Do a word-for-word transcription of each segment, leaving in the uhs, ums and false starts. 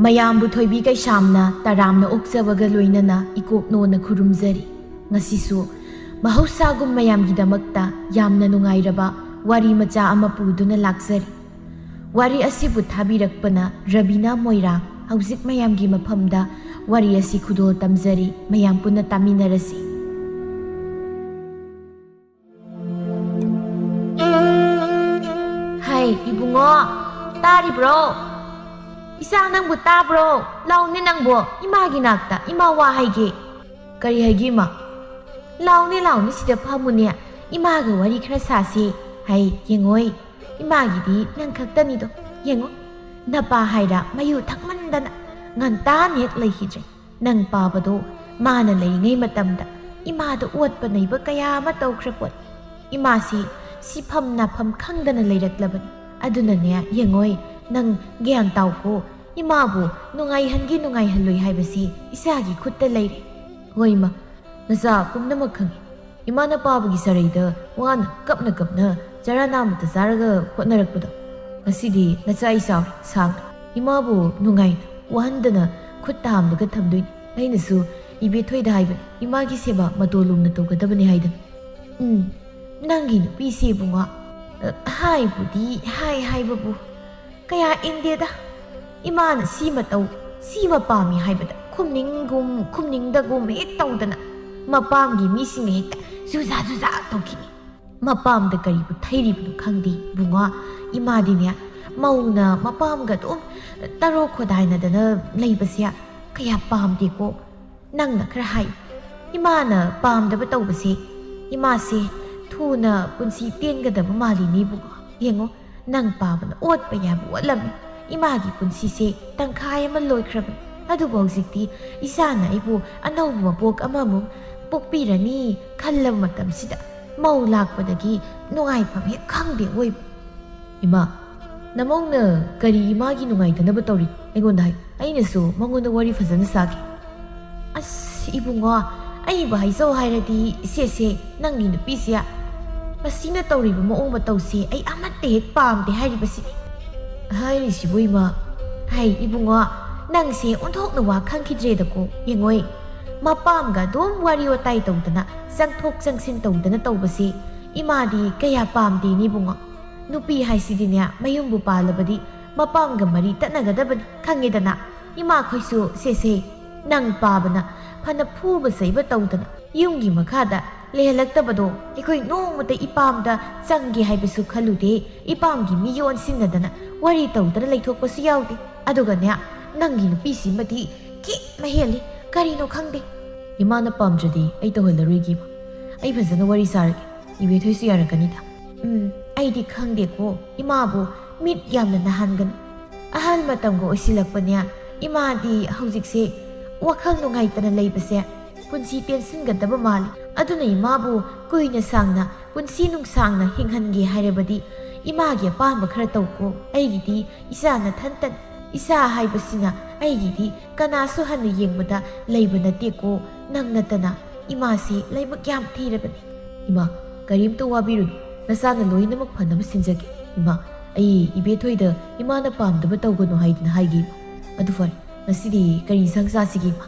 ꯃꯌꯥꯝꯕꯨ ꯊꯣꯏꯕꯤ ꯀꯩꯁꯥꯝꯅ ꯇꯔꯥꯝꯅ ꯑꯣꯛꯆꯕꯒ ꯂꯣꯏꯅꯅ ꯏꯀꯣꯛꯅꯣꯅ ꯈꯨꯔꯨꯝꯖꯔꯤ꯫ ꯉꯁꯤꯁꯨ ꯃꯍꯧꯁꯥꯒꯨꯝ ꯃꯌꯥꯝꯒꯤꯗꯃꯛꯇ ꯌꯥꯝꯅ ꯅꯨꯡꯉꯥꯏꯔꯕ ꯋꯥꯔꯤ ꯃꯆꯥ ꯑꯃ ꯄꯨꯗꯨꯅ ꯂꯥꯛꯆꯔꯤ꯫ ꯋꯥꯔꯤ ꯑꯁꯤꯕꯨ ꯊꯥꯕꯤꯔꯛꯄꯅ ꯔꯕꯤꯅꯥ ꯃꯣꯏꯔꯥꯡ꯫ ꯍꯧꯖꯤꯛ ꯃꯌꯥꯝꯒꯤ ꯃꯐꯝꯗ ꯋꯥꯔꯤ ꯑꯁꯤ ꯈꯨꯗꯣꯜ ꯇꯝꯖꯔꯤ꯫ ꯃꯌꯥꯝ ꯄꯨꯟꯅ ꯇꯥꯃꯤꯟꯅꯔꯁꯤ꯫ ꯍꯩ, ꯏꯕꯨꯡꯉꯣ, ꯇꯥꯔꯤꯕ꯭ꯔꯣ? ꯏꯆꯥ, ꯅꯪꯕꯨ ꯇꯥꯕ꯭ꯔꯣ? ꯂꯥꯎꯅꯦ ꯅꯪꯕꯨ, ꯏꯃꯥꯒꯤ ꯅꯥꯛꯇ, ꯏꯃꯥ ꯋꯥ ꯍꯥꯏꯒꯦ꯫ ꯀꯔꯤ ꯍꯥꯏꯒꯦ, ꯏꯃꯥ? ꯂꯥꯎꯅꯦ, ꯂꯥꯎꯅꯦ, ꯁꯤꯗ ꯐꯝꯃꯨꯅꯦ, ꯏꯃꯥꯒ ꯋꯥꯔꯤ ꯈꯔ ꯁꯥꯁꯤ꯫ ꯍꯩ, ꯌꯦꯡꯉꯣꯏ, ꯏꯃꯥꯒꯤꯗꯤ ꯅꯪ ꯈꯛꯇꯅꯤꯗꯣ꯫ ꯌꯦꯡꯉꯣ, ꯅꯄꯥ ꯍꯥꯏꯔ ꯃꯌꯨ ꯊꯛꯃꯟꯗꯅ ꯉꯟꯇꯥꯅ ꯍꯦꯛ ꯂꯩꯈꯤꯗ꯭ꯔꯦ꯫ ꯅꯪ ꯄꯥꯕꯗꯣ ꯃꯥꯅ ꯂꯩꯔꯤꯉꯩ ꯃꯇꯝꯗ ꯏꯃꯥꯗ ꯑꯣꯠꯄ ꯅꯩꯕ ꯀꯌꯥ ꯑꯃ ꯇꯧꯈ꯭ꯔ ꯄꯣꯠ꯫ ꯏꯃꯥꯁꯤ ꯁꯤꯐꯝ ꯅꯥꯐꯝ ꯈꯪꯗꯅ ꯂꯩꯔꯛꯂꯕꯅꯤ꯫ ꯑꯗꯨꯅꯅꯦ, ꯌꯦꯡꯉꯣꯏ, ꯅꯪ ꯒ꯭ꯌꯥꯟ ꯇꯥꯎꯀꯣ꯫ ꯏꯃꯥꯕꯨ ꯅꯨꯡꯉꯥꯏꯍꯟꯒꯦ ꯅꯨꯡꯉꯥꯏꯍꯜꯂꯣꯏ ꯍꯥꯏꯕꯁꯤ ꯏꯆꯥꯒꯤ ꯈꯨꯠꯇ ꯂꯩꯔꯦ꯫ ꯍꯣꯏ, ꯏꯃꯥ, ꯅꯆꯥ ꯄꯨꯝꯅꯃꯛ ꯈꯪꯏ꯫ ꯏꯃꯥꯅ ꯄꯥꯕꯒꯤ ꯆꯔꯩꯗ ꯋꯥꯅ ꯀꯞꯅ ꯀꯞꯅ ꯆꯔꯥ ꯅꯥꯝꯃꯇ ꯆꯥꯔꯒ ꯍꯣꯠꯅꯔꯛꯄꯗꯣ꯫ ꯉꯁꯤꯗꯤ ꯅꯆꯥ ꯏꯆꯥꯎꯔꯦ ꯁꯥꯡꯅ꯫ ꯏꯃꯥꯕꯨ ꯅꯨꯡꯉꯥꯏꯅ ꯋꯥꯍꯟꯗꯅ ꯈꯨꯠ ꯇꯥ ꯑꯃꯗꯒ ꯊꯝꯗꯣꯏꯅꯤ꯫ ꯑꯩꯅꯁꯨ ꯏꯕꯦꯊꯣꯏꯗ ꯍꯥꯏꯕꯅꯤ, ꯏꯃꯥꯒꯤ ꯁꯦꯕꯥ ꯃꯇꯣ ꯂꯨꯝꯅ ꯇꯧꯒꯗꯕꯅꯤ ꯍꯥꯏꯗꯅ꯫ ꯎꯝ, ꯅꯪꯒꯤ ꯅꯨꯄꯤꯁꯦ ꯏꯕꯨꯡꯉꯣ, ꯑ, ꯍꯥꯏꯕꯨꯗꯤ ꯍꯥꯏ ꯍꯥꯏꯕꯕꯨ ꯀꯌꯥ ꯏꯟꯗꯦꯗ꯫ ꯏꯃꯥꯅ ꯁꯤꯃ ꯇꯧ, ꯁꯤꯃ ꯄꯥꯝꯃꯤ ꯍꯥꯏꯕꯗ ꯈꯨꯝꯅꯤꯡꯒꯨꯝ ꯈꯨꯝꯅꯤꯡꯗꯒꯨꯝ ꯍꯦꯛ ꯇꯧꯗꯅ ꯃꯄꯥꯝꯒꯤ ꯃꯤꯁꯤꯡꯅ ꯍꯦꯛꯇ ꯖꯨꯖꯥ ꯖꯨꯖꯥ ꯇꯧꯈꯤꯅꯤ꯫ ꯃꯄꯥꯝꯗ ꯀꯔꯤꯕꯨ ꯊꯩꯔꯤꯕꯅꯣ ꯈꯪꯗꯦ ꯏꯕꯨꯡꯉꯣ꯫ ꯏꯃꯥꯗꯤꯅꯦ, ꯃꯧꯅ ꯃꯄꯥꯝꯒ ꯑꯗꯨꯝ ꯇꯔꯣ ꯈꯣꯗꯥꯏꯅꯗꯅ ꯂꯩꯕꯁꯦ ꯀꯌꯥ ꯄꯥꯝꯗꯦꯀꯣ꯫ ꯅꯪꯅ ꯈꯔ ꯍꯥꯏ꯫ ꯏꯃꯥꯅ ꯄꯥꯝꯗꯕ ꯇꯧꯕꯁꯦ, ꯏꯃꯥꯁꯦ ꯊꯨꯅ ꯄꯨꯟꯁꯤ ꯇꯦꯟꯒꯗꯕ ꯃꯥꯜꯂꯤꯅꯦ ꯏꯕꯨꯡꯉꯣ꯫ ꯌꯦꯡꯉꯣ, ꯅꯪ ꯄꯥꯕꯅ ꯑꯣꯠꯄ ꯌꯥꯕ ꯑꯣꯠꯂꯝꯃꯤ꯫ ꯏꯃꯥꯒꯤ ꯄꯨꯟꯁꯤꯁꯦ ꯇꯪꯈꯥꯏ ꯑꯃ ꯂꯣꯏꯈ꯭ꯔꯕꯅꯤ꯫ ꯑꯗꯨꯕꯨ ꯍꯧꯖꯤꯛꯇꯤ ꯏꯆꯥꯅ ꯑꯩꯕꯨ ꯑꯅꯧꯕ ꯃꯄꯣꯛ ꯑꯃꯃꯨꯛ ꯄꯣꯛꯄꯤꯔꯅꯤ ꯈꯜꯂꯕ ꯃꯇꯝꯁꯤꯗ ꯃꯧ ꯂꯥꯛꯄꯗꯒꯤ ꯅꯨꯡꯉꯥꯏꯐꯝ ꯍꯦꯛ ꯈꯪꯗꯦ ꯑꯣꯏꯕ꯫ ꯏꯃꯥ, ꯅꯃꯧꯅ ꯀꯔꯤ ꯏꯃꯥꯒꯤ ꯅꯨꯡꯉꯥꯏꯇꯅꯕ ꯇꯧꯔꯤ? ꯑꯩꯉꯣꯟꯗ ꯍꯥꯏ꯫ ꯑꯩꯅꯁꯨ ꯃꯉꯣꯟꯗ ꯋꯥꯔꯤ ꯐꯖꯅ ꯁꯥꯈꯤ꯫ ꯑꯁ, ꯏꯕꯨꯡꯉꯣ, ꯑꯩꯕꯨ ꯍꯥꯏꯖꯧ ꯍꯥꯏꯔꯗꯤ, ꯏꯆꯦꯁꯦ, ꯅꯪꯒꯤ ꯅꯨꯄꯤꯁꯦ, ꯃꯁꯤꯅ ꯇꯧꯔꯤꯕ ꯃꯑꯣꯡ ꯃꯇꯧꯁꯦ ꯑꯩ ꯑꯃꯠꯇ ꯍꯦꯛ ꯄꯥꯝꯗꯦ ꯍꯥꯏꯔꯤꯕꯁꯤꯅꯤ꯫ ꯍꯥꯏꯔꯤꯁꯤꯕꯨ ꯏꯃꯥ, ꯍꯩ ꯏꯕꯨꯡꯉꯣ, ꯅꯪꯁꯦ ꯑꯣꯟꯊꯣꯛꯅ ꯋꯥ ꯈꯪꯈꯤꯗ꯭ꯔꯦꯗꯀꯣ꯫ ꯌꯦꯡꯉꯣꯏ, ꯃꯄꯥꯝꯒ ꯑꯗꯨꯝ ꯋꯥꯔꯤ ꯋꯥꯇꯥꯏ ꯇꯧꯗꯅ, ꯆꯪꯊꯣꯛ ꯆꯪꯁꯤꯟ ꯇꯧꯗꯅ ꯇꯧꯕꯁꯦ ꯏꯃꯥꯗꯤ ꯀꯌꯥ ꯄꯥꯝꯗꯦꯅꯦ ꯏꯕꯨꯡꯉꯣ꯫ ꯅꯨꯄꯤ ꯍꯥꯏꯁꯤꯗꯤꯅꯦ, ꯃꯌꯨꯝꯕꯨ ꯄꯥꯜꯂꯕꯗꯤ ꯃꯄꯥꯝꯒ ꯃꯔꯤ ꯇꯠꯅꯒꯗꯕꯅꯤ, ꯈꯪꯉꯦꯗꯅ꯫ ꯏꯃꯥꯈꯣꯏꯁꯨ ꯁꯦꯁꯦ, ꯅꯪ ꯄꯥꯕꯅ ꯐꯅ ꯐꯨꯕ ꯆꯩꯕ ꯇꯧꯗꯅ ꯌꯨꯝꯒꯤ ꯃꯈꯥꯗ ꯂꯩꯍꯜꯂꯛꯇꯕꯗꯣ ꯑꯩꯈꯣꯏ ꯅꯣꯡꯃꯇ ꯏꯄꯥꯝꯗ ꯆꯪꯒꯦ ꯍꯥꯏꯕꯁꯨ ꯈꯜꯂꯨꯗꯦ꯫ ꯏꯄꯥꯝꯒꯤ ꯃꯤ ꯑꯣꯟꯁꯤꯟꯅꯗꯅ ꯋꯥꯔꯤ ꯇꯧꯗꯅ ꯂꯩꯊꯣꯛꯄꯁꯨ ꯌꯥꯎꯗꯦ꯫ ꯑꯗꯨꯒꯅꯦ, ꯅꯪꯒꯤ ꯅꯨꯄꯤꯁꯤꯃꯗꯤ ꯀꯤꯛꯅ ꯍꯦꯜꯂꯤ, ꯀꯔꯤꯅꯣ ꯈꯪꯗꯦ꯫ ꯏꯃꯥꯅ ꯄꯥꯝꯗ꯭ꯔꯗꯤ ꯑꯩ ꯇꯧꯍꯜꯂꯔꯣꯏꯒꯦ ꯏꯃꯥ꯫ ꯑꯩ ꯐꯖꯅ ꯋꯥꯔꯤ ꯁꯥꯔꯒꯦ, ꯏꯕꯦꯊꯣꯏꯁꯨ ꯌꯥꯔꯛꯀꯅꯤꯗ꯫ ꯎꯝ, ꯑꯩꯗꯤ ꯈꯪꯗꯦꯀꯣ, ꯏꯃꯥꯕꯨ ꯃꯤꯠ ꯌꯥꯝꯅ ꯅꯥꯍꯟꯒꯅꯨ꯫ ꯑꯍꯜ ꯃꯇꯝꯒ ꯑꯣꯏꯁꯤꯜꯂꯛꯄꯅꯦ, ꯏꯃꯥꯗꯤ ꯍꯧꯖꯤꯛꯁꯦ ꯋꯥꯈꯜ ꯅꯨꯡꯉꯥꯏꯇꯅ ꯂꯩꯕꯁꯦ ꯄꯨꯟꯁꯤ ꯇꯦꯟꯁꯤꯟꯒꯗꯕ ꯃꯥꯜꯂꯤ꯫ ꯑꯗꯨꯅ ꯏꯃꯥꯕꯨ ꯀꯨꯏꯅ ꯁꯥꯡꯅ, ꯄꯨꯟꯁꯤ ꯅꯨꯡꯁꯥꯡꯅ ꯍꯤꯡꯍꯟꯒꯦ ꯍꯥꯏꯔꯕꯗꯤ ꯏꯃꯥꯒꯤ ꯑꯄꯥꯝꯕ ꯈꯔ ꯇꯧꯀꯣ꯫ ꯑꯩꯒꯤꯗꯤ ꯏꯆꯥ ꯅꯊꯟꯇꯅꯤ꯫ ꯏꯆꯥ ꯍꯥꯏꯕꯁꯤꯅ ꯑꯩꯒꯤꯗꯤ ꯀꯅꯥꯁꯨ ꯍꯟꯅ ꯌꯦꯡꯕꯗ ꯂꯩꯕ ꯅꯠꯇꯦꯀꯣ꯫ ꯅꯪ ꯅꯠꯇꯅ ꯏꯃꯥꯁꯤ ꯂꯥꯏꯕꯛ ꯌꯥꯝ ꯊꯤꯔꯕꯅꯤ꯫ ꯏꯃꯥ, ꯀꯔꯤꯝꯇ ꯋꯥꯕꯤꯔꯨꯅꯨ, ꯅꯆꯥꯅ ꯂꯣꯏꯅꯃꯛ ꯐꯅꯕ ꯁꯤꯟꯖꯒꯦ꯫ ꯏꯃꯥ, ꯑꯩ ꯏꯕꯦꯊꯣꯏꯗ ꯏꯃꯥꯅ ꯄꯥꯝꯗꯕ ꯇꯧꯒꯅꯨ ꯍꯥꯏꯗꯅ ꯍꯥꯏꯒꯦ, ꯏꯃꯥ꯫ ꯑꯗꯨ ꯐꯔꯦ, ꯉꯁꯤꯗꯤ ꯀꯔꯤ ꯏꯟꯁꯥꯡ ꯆꯥꯁꯤꯒꯦ, ꯏꯃꯥ?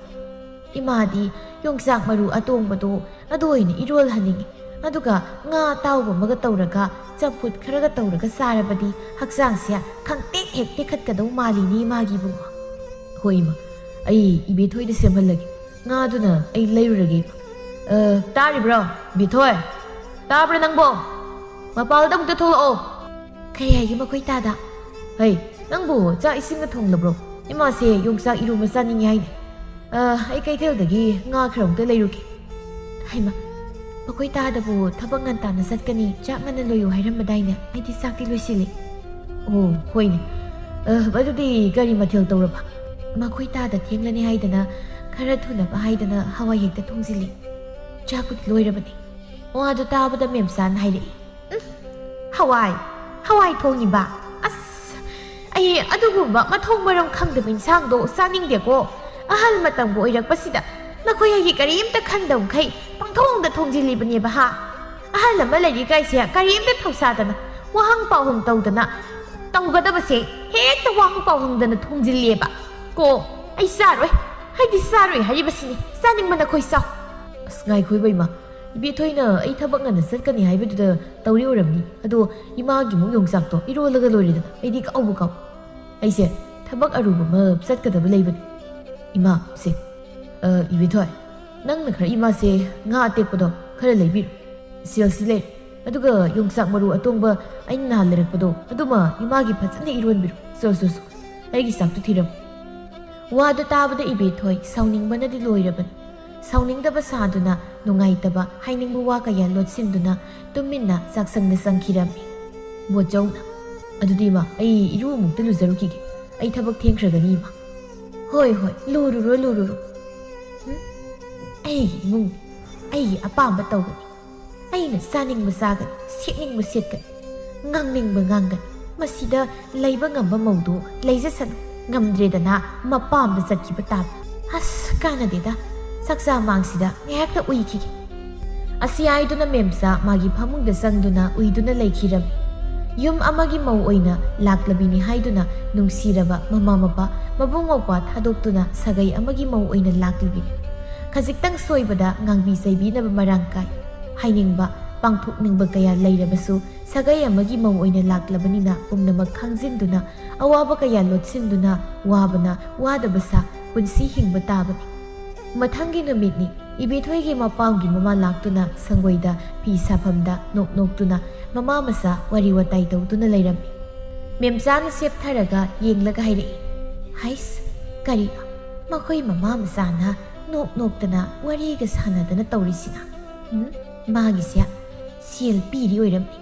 ꯏꯃꯥꯗꯤ ꯌꯣꯡꯆꯥꯛ ꯃꯔꯨ ꯑꯇꯣꯡꯕꯗꯣ ꯑꯗꯨ ꯑꯣꯏꯅ ꯏꯔꯣꯜꯍꯟꯅꯤꯡꯉꯤ꯫ ꯑꯗꯨꯒ ꯉꯥ ꯑꯇꯥꯎꯕ ꯑꯃꯒ ꯇꯧꯔꯒ, ꯆꯝꯐꯨꯠ ꯈꯔꯒ ꯇꯧꯔꯒ ꯆꯥꯔꯕꯗꯤ ꯍꯛꯆꯥꯡꯁꯦ ꯈꯪꯇꯦꯛ ꯍꯦꯛ ꯇꯦꯛꯈꯠꯀꯗꯧ ꯃꯥꯜꯂꯤꯅꯦ, ꯏꯃꯥꯒꯤ ꯏꯕꯨꯡꯉꯣ꯫ ꯍꯣꯏ, ꯏꯃꯥ, ꯑꯩ ꯏꯕꯦꯊꯣꯏꯗ ꯁꯦꯝꯍꯜꯂꯒꯦ꯫ ꯉꯥꯗꯨꯅ ꯑꯩ ꯂꯩꯔꯨꯔꯒꯦ, ꯏꯃꯥ꯫ ꯑ, ꯇꯥꯔꯤꯕ꯭ꯔꯣ, ꯏꯕꯦꯊꯣꯏ? ꯇꯥꯕ꯭ꯔꯥ ꯅꯪꯕꯣ? ꯃꯄꯥꯜꯗ ꯑꯃꯨꯛꯇ ꯊꯣꯛꯂꯛꯑꯣ꯫ ꯀꯔꯤ ꯍꯥꯏꯒꯦ ꯃꯈꯣꯏ ꯇꯥꯗ? ꯍꯩ, ꯅꯪꯕꯨ ꯆꯥꯛ ꯏꯁꯤꯡꯒ ꯊꯣꯡꯂꯕ꯭ꯔꯣ? ꯏꯃꯥꯁꯦ ꯌꯣꯡꯆꯥꯛ ꯏꯔꯣꯝꯕ ꯆꯥꯅꯤꯡꯉꯤ ꯍꯥꯏꯅꯦ꯫ ꯑ, ꯑꯩ ꯀꯩꯊꯦꯜꯗꯒꯤ ꯉꯥ ꯈꯔ ꯑꯃꯨꯛꯇ ꯂꯩꯔꯨꯒꯦ꯫ ꯍꯩꯃ, ꯃꯈꯣꯏ ꯇꯥꯗꯕꯨ ꯊꯕꯛ ꯉꯟꯇꯥꯅ ꯆꯠꯀꯅꯤ, ꯆꯥꯛ ꯉꯟꯅ ꯂꯣꯏꯌꯨ ꯍꯥꯏꯔꯝꯕꯗꯥꯏꯅꯦ? ꯑꯩꯗꯤ ꯆꯥꯛꯇꯤ ꯂꯣꯏꯁꯤꯜꯂꯤ꯫ ꯑꯣ, ꯍꯣꯏꯅꯦ꯫ ꯑ, ꯑꯗꯨꯗꯤ ꯀꯔꯤ ꯃꯊꯦꯜ ꯇꯧꯔꯕ? ꯃꯈꯣꯏ ꯇꯥꯗ ꯊꯦꯡꯂꯅꯤ ꯍꯥꯏꯗꯅ, ꯈꯔ ꯊꯨꯅꯕ ꯍꯥꯏꯗꯅ ꯍꯋꯥꯏ ꯍꯦꯛꯇ ꯊꯣꯡꯖꯤꯜꯂꯤ꯫ ꯆꯥꯛꯄꯨꯗꯤ ꯂꯣꯏꯔꯕꯅꯤ꯫ ꯋꯥꯗꯨ ꯇꯥꯕꯗ ꯃꯦꯝꯆꯥꯅ ꯍꯥꯏꯔꯛꯏ, "ꯎꯝ, ꯍꯋꯥꯏ, ꯍꯋꯥꯏ ꯊꯣꯡꯉꯤꯕ? ꯑꯁ, ꯑꯩ ꯑꯗꯨꯒꯨꯝꯕ ꯃꯊꯣꯡ ꯃꯔꯝ ꯈꯪꯗꯕ ꯏꯟꯁꯥꯡꯗꯣ ꯆꯥꯅꯤꯡꯗꯦꯀꯣ꯫ ꯑꯍꯜ ꯃꯇꯝꯒ ꯑꯣꯏꯔꯛꯄꯁꯤꯗ ꯅꯈꯣꯏ ꯑꯩꯒꯤ ꯀꯔꯤꯝꯇ ꯈꯟꯗꯕꯈꯩ ꯄꯪꯊꯣꯡꯗ ꯊꯣꯡꯖꯤꯜꯂꯤꯕꯅꯦꯕ ꯍꯥ? ꯑꯍꯜ ꯑꯃ ꯂꯩꯔꯤꯒꯥꯏꯁꯦ ꯀꯔꯤꯝꯇ ꯊꯧꯁꯥꯗꯅ, ꯋꯥꯍꯪ ꯄꯥꯎꯍꯪ ꯇꯧꯗꯅ ꯇꯧꯒꯗꯕꯁꯦ ꯍꯦꯛꯇ ꯋꯥꯍꯪ ꯄꯥꯎꯍꯪꯗꯅ ꯊꯣꯡꯖꯤꯜꯂꯦꯕ꯫ ꯀꯣ, ꯑꯩ ꯆꯥꯔꯣꯏ꯫ ꯑꯩꯗꯤ ꯆꯥꯔꯣꯏ ꯍꯥꯏꯔꯤꯕꯁꯤꯅꯤ꯫ ꯆꯥꯅꯤꯡꯕ ꯅꯈꯣꯏ ꯆꯥꯎ꯫ ꯑꯁ, ꯉꯥꯏꯈꯣ ꯏꯕꯦꯝꯃ, ꯏꯕꯦꯊꯣꯏꯅ ꯑꯩ ꯊꯕꯛ ꯉꯟꯅ ꯆꯠꯀꯅꯤ ꯍꯥꯏꯕꯗꯨꯗ ꯇꯧꯔꯤ ꯑꯣꯏꯔꯝꯅꯤ꯫ ꯑꯗꯣ ꯏꯃꯥꯒꯤꯃꯨꯛ ꯌꯣꯡꯆꯥꯛꯇꯣ ꯏꯔꯣꯜꯂꯒ ꯂꯣꯏꯔꯦꯗꯅ, ꯑꯩꯗꯤ ꯀꯥꯎꯕꯨ ꯀꯥꯎ꯫ ꯑꯩꯁꯦ ꯊꯕꯛ ꯑꯔꯨꯕ ꯑꯃ ꯆꯠꯀꯗꯕ ꯂꯩꯕꯅꯤ꯫ ꯏꯃꯥ, ꯁꯦ, ꯑ, ꯏꯕꯦꯊꯣꯏ, ꯅꯪꯅ ꯈꯔ ꯏꯃꯥꯁꯦ ꯉꯥ ꯑꯇꯦꯛꯄꯗꯣ ꯈꯔ ꯂꯩꯕꯤꯔꯣ꯫ ꯁꯦꯜꯁꯤ ꯂꯩꯔꯦ꯫ ꯑꯗꯨꯒ ꯌꯣꯡꯆꯥꯛ ꯃꯔꯨ ꯑꯇꯣꯡꯕ ꯑꯩꯅ ꯅꯍꯥꯟ ꯂꯩꯔꯛꯄꯗꯣ, ꯑꯗꯨꯃ ꯏꯃꯥꯒꯤ ꯐꯖꯅ ꯏꯔꯣꯟꯕꯤꯔꯣ꯫ ꯁꯣ, ꯁꯣ, ꯁꯣ꯫ ꯑꯩꯒꯤ ꯆꯥꯛꯇꯨ ꯊꯤꯔꯝꯃꯨ꯫ ꯋꯥꯗꯨ ꯇꯥꯕꯗ ꯏꯕꯦꯊꯣꯏ ꯁꯥꯎꯅꯤꯡꯕꯅꯗꯤ ꯂꯣꯏꯔꯕꯅꯤ꯫ ꯁꯥꯎꯅꯤꯡꯗꯕ ꯁꯥꯗꯨꯅ, ꯅꯨꯡꯉꯥꯏꯇꯕ, ꯍꯥꯏꯅꯤꯡꯕ ꯋꯥ ꯀꯌꯥ ꯂꯣꯠꯁꯤꯟꯗꯨꯅ ꯇꯨꯃꯤꯟꯅ ꯆꯥꯛꯁꯪꯗ ꯆꯪꯈꯤꯔꯝꯃꯤ꯫ ꯕꯣꯠꯆꯧꯅ, "ꯑꯗꯨꯗꯤ ꯏꯃꯥ, ꯑꯩ ꯏꯔꯨ ꯑꯃꯨꯛꯇ ꯂꯨꯖꯔꯨꯈꯤꯒꯦ꯫ ꯑꯩ ꯊꯕꯛ ꯊꯦꯡꯈ꯭ꯔꯒꯅꯤ ꯏꯃꯥ꯫" "ꯍꯣꯏ, ꯍꯣꯏ, ꯂꯨꯔꯨꯔꯣ, ꯂꯨꯔꯨꯔꯣ꯫ ꯎꯝ? ꯑꯩꯒꯤ ꯏꯃꯨꯡꯅꯤ꯫ ꯑꯩꯒꯤ ꯑꯄꯥꯝꯕ ꯇꯧꯒꯅꯤ꯫ ꯑꯩꯅ ꯆꯥꯅꯤꯡꯕ ꯆꯥꯒꯅꯤ, ꯁꯦꯠꯅꯤꯡꯕ ꯁꯦꯠꯀꯅꯤ, ꯉꯥꯡꯅꯤꯡꯕ ꯉꯥꯡꯒꯅꯤ꯫ ꯃꯁꯤꯗ ꯂꯩꯕ ꯉꯝꯕ ꯃꯧꯗꯨ ꯂꯩꯖꯁꯅꯨ꯫ ꯉꯝꯗ꯭ꯔꯦꯗꯅ ꯃꯄꯥꯝꯗ ꯆꯠꯈꯤꯕ ꯇꯥꯕ꯫ ꯑꯁ, ꯀꯥꯟꯅꯗꯦꯗ꯫ ꯆꯥꯛꯆꯥ ꯃꯥꯡꯁꯤꯗ ꯉꯥꯏꯍꯥꯛꯇ ꯎꯏꯈꯤꯒꯦ꯫" ꯑꯁꯤ ꯍꯥꯏꯗꯨꯅ ꯃꯦꯝꯆꯥ ꯃꯥꯒꯤ ꯐꯃꯨꯡꯗ ꯆꯪꯗꯨꯅ ꯎꯏꯗꯨꯅ ꯂꯩꯈꯤꯔꯝꯃꯤ꯫ ꯌꯨꯝ ꯑꯃꯒꯤ ꯃꯧ ꯑꯣꯏꯅ ꯂꯥꯛꯂꯕꯤꯅꯤ ꯍꯥꯏꯗꯨꯅ ꯅꯨꯡꯁꯤꯔꯕ ꯃꯃꯥ ꯃꯄꯥ, ꯃꯕꯨꯡ ꯃꯧꯄ꯭ꯋꯥ ꯊꯥꯗꯣꯛꯇꯨꯅ ꯁꯥꯒꯩ ꯑꯃꯒꯤ ꯃꯧ ꯑꯣꯏꯅ ꯂꯥꯛꯂꯤꯕꯤꯅꯤ꯫ ꯈꯖꯤꯛꯇꯪ ꯁꯣꯏꯕꯗ ꯉꯥꯡꯕꯤ ꯆꯩꯕꯤꯅꯕ ꯃꯔꯥꯡ ꯀꯥꯏ꯫ ꯍꯥꯏꯅꯤꯡꯕ, ꯄꯥꯡꯊꯣꯛꯅꯤꯡꯕ ꯀꯌꯥ ꯂꯩꯔꯕꯁꯨ ꯁꯥꯒꯩ ꯑꯃꯒꯤ ꯃꯧ ꯑꯣꯏꯅ ꯂꯥꯛꯂꯕꯅꯤꯅ ꯄꯨꯝꯅꯃꯛ ꯈꯪꯖꯤꯟꯗꯨꯅ ꯑꯋꯥꯕ ꯀꯌꯥ ꯂꯣꯠꯁꯤꯟꯗꯨꯅ ꯋꯥꯕꯅ ꯋꯥꯗꯕ ꯁꯥ ꯄꯨꯟꯁꯤ ꯍꯤꯡꯕ ꯇꯥꯕꯅꯤ꯫ ꯃꯊꯪꯒꯤ ꯅꯨꯃꯤꯠꯅꯤ꯫ ꯏꯕꯦꯊꯣꯏꯒꯤ ꯃꯄꯥꯝꯒꯤ ꯃꯃꯥ ꯂꯥꯛꯇꯨꯅ ꯁꯪꯒꯣꯏꯗ ꯐꯤ ꯁꯥꯐꯝꯗ ꯅꯣꯛ ꯅꯣꯛꯇꯨꯅ ꯃꯃꯥ ꯃꯆꯥ ꯋꯥꯔꯤ ꯋꯥꯇꯥꯏ ꯇꯧꯗꯨꯅ ꯂꯩꯔꯝꯃꯤ꯫ ꯃꯦꯝꯆꯥꯅ ꯁꯦꯞꯊꯔꯒ ꯌꯦꯡꯂꯒ ꯍꯥꯏꯔꯛꯏ, "ꯍꯩꯁ, ꯀꯔꯤꯅꯣ ꯃꯈꯣꯏ ꯃꯃꯥ ꯃꯆꯥꯅ ꯅꯣꯛ ꯅꯣꯛꯇꯅ ꯋꯥꯔꯤꯒ ꯁꯥꯟꯅꯗꯅ ꯇꯧꯔꯤꯁꯤꯅ? ꯎꯝ? ꯃꯥꯒꯤꯁꯦ ꯁꯦꯜ ꯄꯤꯔꯤ ꯑꯣꯏꯔꯝꯅꯤ,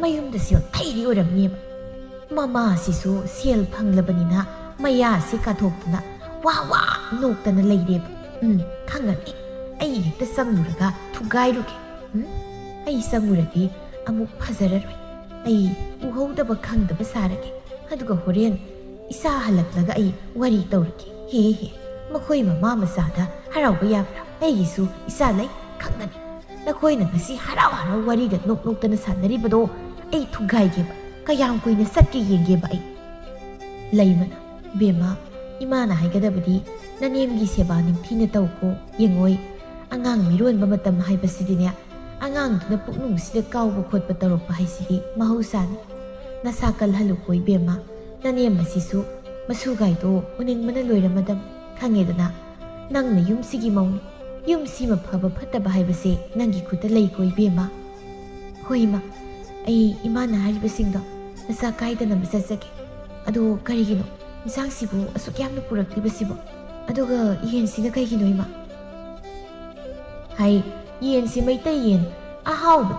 ꯃꯌꯨꯝꯗ ꯁꯦꯜ ꯊꯩꯔꯤ ꯑꯣꯏꯔꯝꯅꯦꯕ꯫ ꯃꯃꯥꯁꯤꯁꯨ ꯁꯦꯜ ꯐꯪꯂꯕꯅꯤꯅ ꯃꯌꯥꯁꯦ ꯀꯥꯊꯣꯛꯇꯅ ꯋꯥ ꯋꯥ ꯅꯣꯛꯇꯅ ꯂꯩꯔꯦꯕ꯫ ꯎꯝ, ꯈꯪꯉꯅꯤ꯫ ꯑꯩ ꯍꯦꯛꯇ ꯆꯪꯉꯨꯔꯒ ꯊꯨꯒꯥꯏꯔꯨꯒꯦ꯫ ꯎꯝ? ꯑꯩ ꯆꯪꯉꯨꯔꯗꯤ ꯑꯃꯨꯛ ꯐꯖꯔꯔꯣꯏ꯫ ꯑꯩ ꯎꯍꯧꯗꯕ ꯈꯪꯗꯕ ꯁꯥꯔꯒꯦ꯫ ꯑꯗꯨꯒ ꯍꯣꯔꯦꯟ ꯏꯆꯥ ꯍꯜꯂꯛꯂꯒ ꯑꯩ ꯋꯥꯔꯤ ꯇꯧꯔꯒꯦ꯫ ꯍꯦ ꯍꯦ, ꯃꯈꯣꯏ ꯃꯃꯥ ꯃꯆꯥꯗ ꯍꯔꯥꯎꯕ ꯌꯥꯕ꯭ꯔꯥ? ꯑꯩꯒꯤꯁꯨ ꯏꯆꯥ ꯂꯩ, ꯈꯪꯒꯅꯤ꯫ ꯅꯈꯣꯏꯅ ꯉꯁꯤ ꯍꯔꯥꯎ ꯍꯔꯥꯎ ꯋꯥꯔꯤꯒ ꯅꯣꯛ ꯅꯣꯛꯇꯅ ꯁꯥꯟꯅꯔꯤꯕꯗꯣ ꯑꯩ ꯊꯨꯒꯥꯏꯒꯦꯕ꯫ ꯀꯌꯥꯝ ꯀꯨꯏꯅ ꯆꯠꯀꯦ ꯌꯦꯡꯒꯦꯕ ꯑꯩ꯫ ꯂꯩꯃꯅ, "ꯏꯕꯦꯝꯃ, ꯏꯃꯥꯅ ꯍꯥꯏꯒꯗꯕꯗꯤ ꯅꯅꯦꯝꯒꯤ ꯁꯦꯕꯥ ꯅꯤꯡꯊꯤꯅ ꯇꯧꯀꯣ꯫ ꯌꯦꯡꯉꯣꯏ, ꯑꯉꯥꯡ ꯃꯤꯔꯣꯟꯕ ꯃꯇꯝ ꯍꯥꯏꯕꯁꯤꯗꯤꯅꯦ, ꯑꯉꯥꯡꯗꯨꯅ ꯄꯨꯛꯅꯨꯡꯁꯤꯗ ꯀꯥꯎꯕ ꯈꯣꯠꯄ ꯇꯧꯔꯛꯄ ꯍꯥꯏꯁꯤꯗꯤ ꯃꯍꯧꯁꯥꯅꯤ꯫ ꯅꯁꯥ ꯀꯜꯍꯜꯂꯨꯀꯣ ꯏꯕꯦꯝꯃ꯫ ꯅꯅꯦꯝ ꯑꯁꯤꯁꯨ ꯃꯁꯨꯒꯥꯏꯗꯣ ꯎꯅꯤꯡꯕꯅ ꯂꯣꯏꯔꯃꯗꯝ, ꯈꯪꯉꯦꯗꯅ꯫ ꯅꯪꯅ ꯌꯨꯝꯁꯤꯒꯤ ꯃꯧꯅꯤ꯫ ꯌꯨꯝꯁꯤꯃ ꯐꯕ ꯐꯠꯇꯕ ꯍꯥꯏꯕꯁꯦ ꯅꯪꯒꯤ ꯈꯨꯠꯇ ꯂꯩꯀꯣ ꯏꯕꯦꯝꯃ꯫" "ꯍꯣꯏ ꯏꯃꯥ, ꯑꯩ ꯏꯃꯥꯅ ꯍꯥꯏꯔꯤꯕꯁꯤꯡꯗꯣ ꯅꯆꯥ ꯀꯥꯏꯗꯅꯕ ꯆꯠꯆꯒꯦ꯫ ꯑꯗꯣ ꯀꯔꯤꯒꯤꯅꯣ ꯏꯟꯁꯥꯡꯁꯤꯕꯨ ꯑꯁꯨꯛ ꯌꯥꯝꯅ ꯄꯨꯔꯛꯂꯤꯕꯁꯤꯕꯣ? ꯑꯗꯨꯒ ꯌꯦꯟꯁꯤꯅ ꯀꯩꯒꯤꯅꯣ ꯏꯃꯥ?" "ꯍꯥꯏ, ꯌꯦꯟꯁꯤ ꯃꯩꯇꯩ ꯌꯦꯟ ꯑꯍꯥꯎꯕ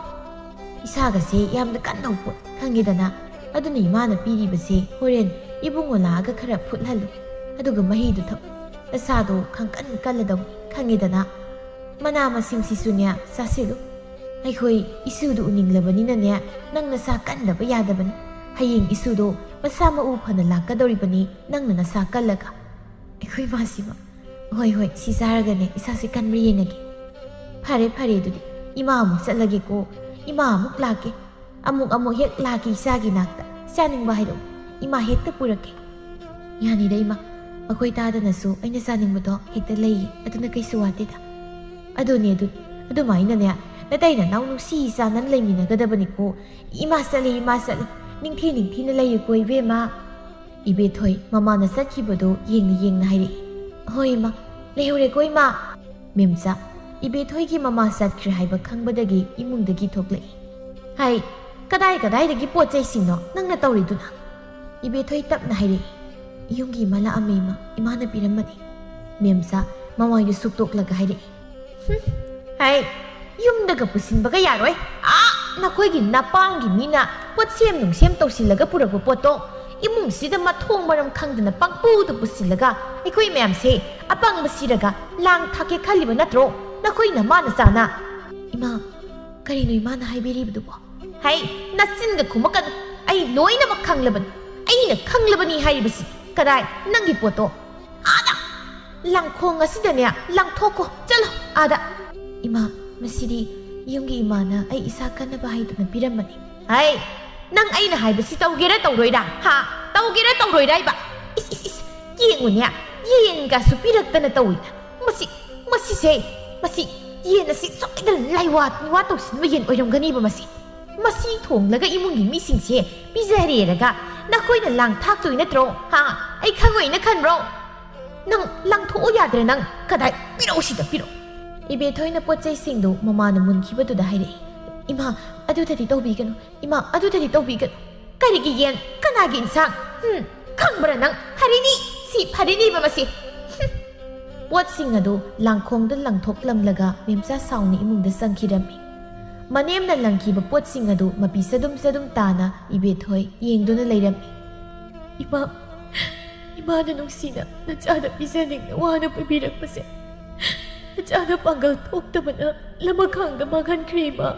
ꯏꯁꯥꯒꯁꯦ ꯌꯥꯝꯅ ꯀꯟꯗꯧ ꯄꯣꯠ ꯈꯪꯉꯦꯗꯅ꯫ ꯑꯗꯨꯅ ꯏꯃꯥꯅ ꯄꯤꯔꯤꯕꯁꯦ ꯍꯣꯔꯦꯟ ꯏꯕꯨꯡꯉꯣ ꯂꯥꯛꯑꯒ ꯈꯔ ꯐꯨꯠꯍꯜꯂꯨ꯫ ꯑꯗꯨꯒ ꯃꯍꯤꯗꯨ ꯊꯛꯎ꯫ ꯅꯁꯥꯗꯣ ꯈꯪꯀꯟ ꯀꯜꯂꯗꯧꯅꯤ ꯈꯪꯉꯦꯗꯅ꯫ ꯃꯅꯥ ꯃꯁꯤꯡꯁꯤꯁꯨꯅꯦ ꯆꯥꯁꯤꯜꯂꯨ꯫ ꯑꯩꯈꯣꯏ ꯏꯁꯨꯗꯨ ꯎꯅꯤꯡꯂꯕꯅꯤꯅꯅꯦ ꯅꯪ ꯅꯁꯥ ꯀꯟꯗꯕ ꯌꯥꯗꯕꯅꯤ꯫ ꯍꯌꯦꯡ ꯏꯁꯨꯗꯣ ꯃꯁꯥ ꯃꯎ ꯐꯅ ꯂꯥꯛꯀꯗꯧꯔꯤꯕꯅꯤ ꯅꯪꯅ ꯅꯁꯥ ꯀꯜꯂꯒ꯫" ꯑꯩꯈꯣꯏ ꯃꯥꯁꯤꯃ, "ꯍꯣꯏ ꯍꯣꯏ, ꯁꯤ ꯆꯥꯔꯒꯅꯦ ꯏꯁꯥꯁꯦ ꯀꯟꯕ꯭ꯔꯥ ꯌꯦꯡꯉꯒꯦ꯫ ꯐꯔꯦ ꯐꯔꯦ, ꯑꯗꯨꯗꯤ ꯏꯃꯥ ꯑꯃꯨꯛ ꯆꯠꯂꯒꯦꯀꯣ꯫ ꯏꯃꯥ ꯑꯃꯨꯛ ꯂꯥꯛꯀꯦ꯫ ꯑꯃꯨꯛ ꯑꯃꯨꯛ ꯍꯦꯛ ꯂꯥꯛꯀꯦ ꯏꯆꯥꯒꯤ ꯅꯥꯛꯇ꯫ ꯆꯥꯅꯤꯡꯕ ꯍꯥꯏꯔꯛꯎ, ꯏꯃꯥ ꯍꯦꯛꯇ ꯄꯨꯔꯛꯀꯦ꯫" "ꯌꯥꯅꯤꯗ ꯏꯃꯥ, ꯃꯈꯣꯏ ꯇꯥꯗꯅꯁꯨ ꯑꯩꯅ ꯆꯥꯅꯤꯡꯕꯗꯣ ꯍꯦꯛꯇ ꯂꯩꯌꯦ, ꯑꯗꯨꯅ ꯀꯩꯁꯨ ꯋꯥꯠꯇꯦꯗ꯫" "ꯑꯗꯨꯅꯦ ꯑꯗꯨ, ꯑꯗꯨꯃꯥꯏꯅꯅꯦ ꯅꯇꯩ ꯅꯅꯥꯎ ꯅꯨꯡꯁꯤ ꯆꯥꯟꯅꯅ ꯂꯩꯃꯤꯟꯅꯒꯗꯕꯅꯤꯀꯣ꯫ ꯏꯃꯥ ꯆꯠꯂꯦ, ꯏꯃꯥ ꯆꯠꯂꯦ, ꯅꯤꯡꯊꯤ ꯅꯤꯡꯊꯤꯅ ꯂꯩꯌꯨꯀꯣ ꯏꯕꯦꯝꯃ꯫" ꯏꯕꯦꯊꯣꯏ ꯃꯃꯥꯅ ꯆꯠꯈꯤꯕꯗꯨ ꯌꯦꯡꯅ ꯌꯦꯡꯅ ꯍꯥꯏꯔꯛꯏ, "ꯍꯣꯏ ꯏꯃꯥ, ꯂꯩꯍꯧꯔꯦꯀꯣ ꯏꯃꯥ꯫" ꯃꯦꯝꯆꯥ, ꯏꯕꯦꯊꯣꯏꯒꯤ ꯃꯃꯥ ꯆꯠꯈ꯭ꯔꯦ ꯍꯥꯏꯕ ꯈꯪꯕꯗꯒꯤ ꯏꯃꯨꯡꯗꯒꯤ ꯊꯣꯛꯂꯛꯏ꯫ "ꯍꯥꯏ, ꯀꯗꯥꯏ ꯀꯗꯥꯏꯗꯒꯤ ꯄꯣꯠ ꯆꯩꯁꯤꯡꯅꯣ ꯅꯪꯅ ꯇꯧꯔꯤꯗꯨꯅ?" ꯏꯕꯦꯊꯣꯏ ꯇꯞꯅ ꯍꯥꯏꯔꯛꯏ, "ꯌꯨꯝꯒꯤ ꯏꯃꯥ ꯂꯥꯛꯑꯝꯃꯦ ꯏꯃꯥ, ꯏꯃꯥꯅ ꯄꯤꯔꯝꯕꯅꯤ꯫" ꯃꯦꯝꯆꯥ ꯃꯃꯥꯏꯗꯨ ꯁꯨꯛꯇꯣꯛꯂꯒ ꯍꯥꯏꯔꯛꯏ, "ꯍꯨꯝ, ꯍꯥꯏ, ꯌꯨꯝꯗꯒ ꯄꯨꯁꯤꯟꯕꯒ ꯌꯥꯔꯣꯏ꯫ ꯑꯥ, ꯅꯈꯣꯏꯒꯤ ꯅꯄꯥꯝꯒꯤ ꯃꯤꯅ ꯄꯣꯠ ꯁꯦꯝ ꯅꯨꯡꯁꯦꯝ ꯇꯧꯁꯤꯜꯂꯒ ꯄꯨꯔꯛꯄ ꯄꯣꯠꯇꯣ ꯏꯃꯨꯡꯁꯤꯗ ꯃꯊꯣꯡ ꯃꯔꯝ ꯈꯪꯗꯅ ꯄꯪꯄꯨꯗ ꯄꯨꯁꯤꯜꯂꯒ ꯑꯩꯈꯣꯏ ꯃꯌꯥꯝꯁꯦ ꯑꯄꯪꯕ ꯁꯤꯔꯒ ꯂꯥꯡ ꯊꯥꯛꯀꯦ ꯈꯜꯂꯤꯕ ꯅꯠꯇ꯭ꯔꯣ ꯅꯈꯣꯏ ꯅꯃꯥ ꯅꯆꯥꯅ?" "ꯏꯃꯥ, ꯀꯔꯤꯅꯣ ꯏꯃꯥꯅ ꯍꯥꯏꯕꯤꯔꯤꯕꯗꯨꯕꯣ?" "ꯍꯩ, ꯅꯆꯤꯟꯒ ꯈꯨꯝꯃꯛꯀꯅꯨ꯫ ꯑꯩ ꯂꯣꯏꯅꯃꯛ ꯈꯪꯂꯕꯅꯤ꯫ ꯑꯩꯅ ꯈꯪꯂꯕꯅꯤ ꯍꯥꯏꯔꯤꯕꯁꯤ꯫ ꯀꯗꯥꯏ ꯅꯪꯒꯤ ꯄꯣꯠꯇꯣ? ꯑꯥꯗ!" ꯂꯥꯡꯈꯣꯡ ꯑꯁꯤꯗꯅꯦ ꯂꯪꯊꯣꯛꯈꯣ꯫ ꯆꯠꯂꯣ ꯑꯥꯗ꯫ ꯏꯃꯥ, ꯃꯁꯤꯗꯤ ꯌꯨꯝꯒꯤ ꯏꯃꯥꯅ ꯑꯩ ꯏꯁꯥ ꯀꯟꯅꯕ ꯍꯥꯏꯗꯨꯅ ꯄꯤꯔꯝꯕꯅꯤ꯫ ꯍꯩ, ꯅꯪ ꯑꯩꯅ ꯍꯥꯏꯕꯁꯤ ꯇꯧꯒꯦꯔꯥ ꯇꯧꯔꯣꯏꯔꯥ? ꯍꯥ? ꯇꯧꯒꯦꯔꯥ ꯇꯧꯔꯣꯏꯔꯥ ꯍꯥꯏꯕ? ꯏꯁ, ꯏꯁ, ꯏꯁ, ꯌꯦꯡꯉꯨꯅꯦ, ꯌꯦꯟꯒꯁꯨ ꯄꯤꯔꯛꯇꯅ ꯇꯧꯏꯅ꯫ ꯃꯁꯤ, ꯃꯁꯤꯁꯦ, ꯃꯁꯤ ꯌꯦꯟ ꯑꯁꯤ ꯁꯣꯏꯗꯅ ꯂꯥꯏꯋꯥ ꯇꯤꯋꯥ ꯇꯧꯁꯤꯟꯕ ꯌꯦꯟ ꯑꯣꯏꯔꯝꯒꯅꯤꯕ ꯃꯁꯤ꯫ ꯃꯁꯤ ꯊꯣꯡꯂꯒ ꯏꯃꯨꯡꯒꯤ ꯃꯤꯁꯤꯡꯁꯦ ꯄꯤꯖꯔꯦꯔꯒ ꯅꯈꯣꯏꯅ ꯂꯥꯡ ꯊꯥꯛꯇꯣꯏ ꯅꯠꯇ꯭ꯔꯣ? ꯍꯥ? ꯑꯩ ꯈꯪꯉꯣꯏꯅ ꯈꯟꯕ꯭ꯔꯣ? ꯅꯪ ꯂꯪꯊꯣꯛꯎ ꯌꯥꯗ꯭ꯔꯦ ꯅꯪ꯫ ꯀꯗꯥꯏ? ꯄꯤꯔꯛꯎ ꯁꯤꯗ, ꯄꯤꯔꯛꯎ꯫ ꯏꯕꯦꯊꯣꯏꯅ ꯄꯣꯠ ꯆꯩꯁꯤꯡꯗꯨ ꯃꯃꯥꯅ ꯃꯨꯟꯈꯤꯕꯗꯨꯗ ꯍꯥꯏꯔꯛꯏ꯫ ꯏꯃꯥ, ꯑꯗꯨꯗꯗꯤ ꯇꯧꯕꯤꯒꯅꯨ꯫ ꯏꯃꯥ, ꯑꯗꯨꯗꯗꯤ ꯇꯧꯕꯤꯒꯅꯨ꯫ ꯀꯔꯤꯒꯤ ꯌꯦꯟ? ꯀꯅꯥꯒꯤ ꯏꯟꯁꯥꯡ? ꯍꯨꯝ, ꯈꯪꯕ꯭ꯔꯥ ꯅꯪ? ꯐꯔꯤꯅꯤ, ꯁꯤ ꯐꯔꯤꯅꯤꯕ ꯃꯁꯤ꯫ ꯍꯨꯝ꯫ ꯄꯣꯠꯁꯤꯡ ꯑꯗꯨ ꯂꯥꯡꯈꯣꯡꯗ ꯂꯪꯊꯣꯛꯂꯝꯂꯒ ꯃꯦꯝꯆꯥ ꯁꯥꯎꯅ ꯏꯃꯨꯡꯗ ꯆꯪꯈꯤꯔꯝꯃꯤ꯫ ꯃꯅꯦꯝꯅ ꯂꯪꯈꯤꯕ ꯄꯣꯠꯁꯤꯡ ꯑꯗꯨ ꯃꯄꯤ ꯆꯗꯨꯝ ꯆꯗꯨꯝ ꯇꯥꯅ ꯏꯕꯦꯊꯣꯏ ꯌꯦꯡꯗꯨꯅ ꯂꯩꯔꯝꯃꯤ꯫ ꯏꯃꯥ, ꯏꯃꯥꯅ ꯅꯨꯡꯁꯤꯅ ꯅꯆꯥꯗ ꯄꯤꯖꯅꯤꯡꯅ ꯋꯥꯅ ꯄꯨꯕꯤꯔꯛꯄꯁꯦ ꯅꯆꯥꯅ ꯄꯥꯡꯒꯜ ꯊꯣꯛꯇꯕꯅ ꯂꯃꯈꯥꯡꯗ ꯃꯥꯡꯍꯟꯈ꯭ꯔꯦ ꯏꯃꯥ꯫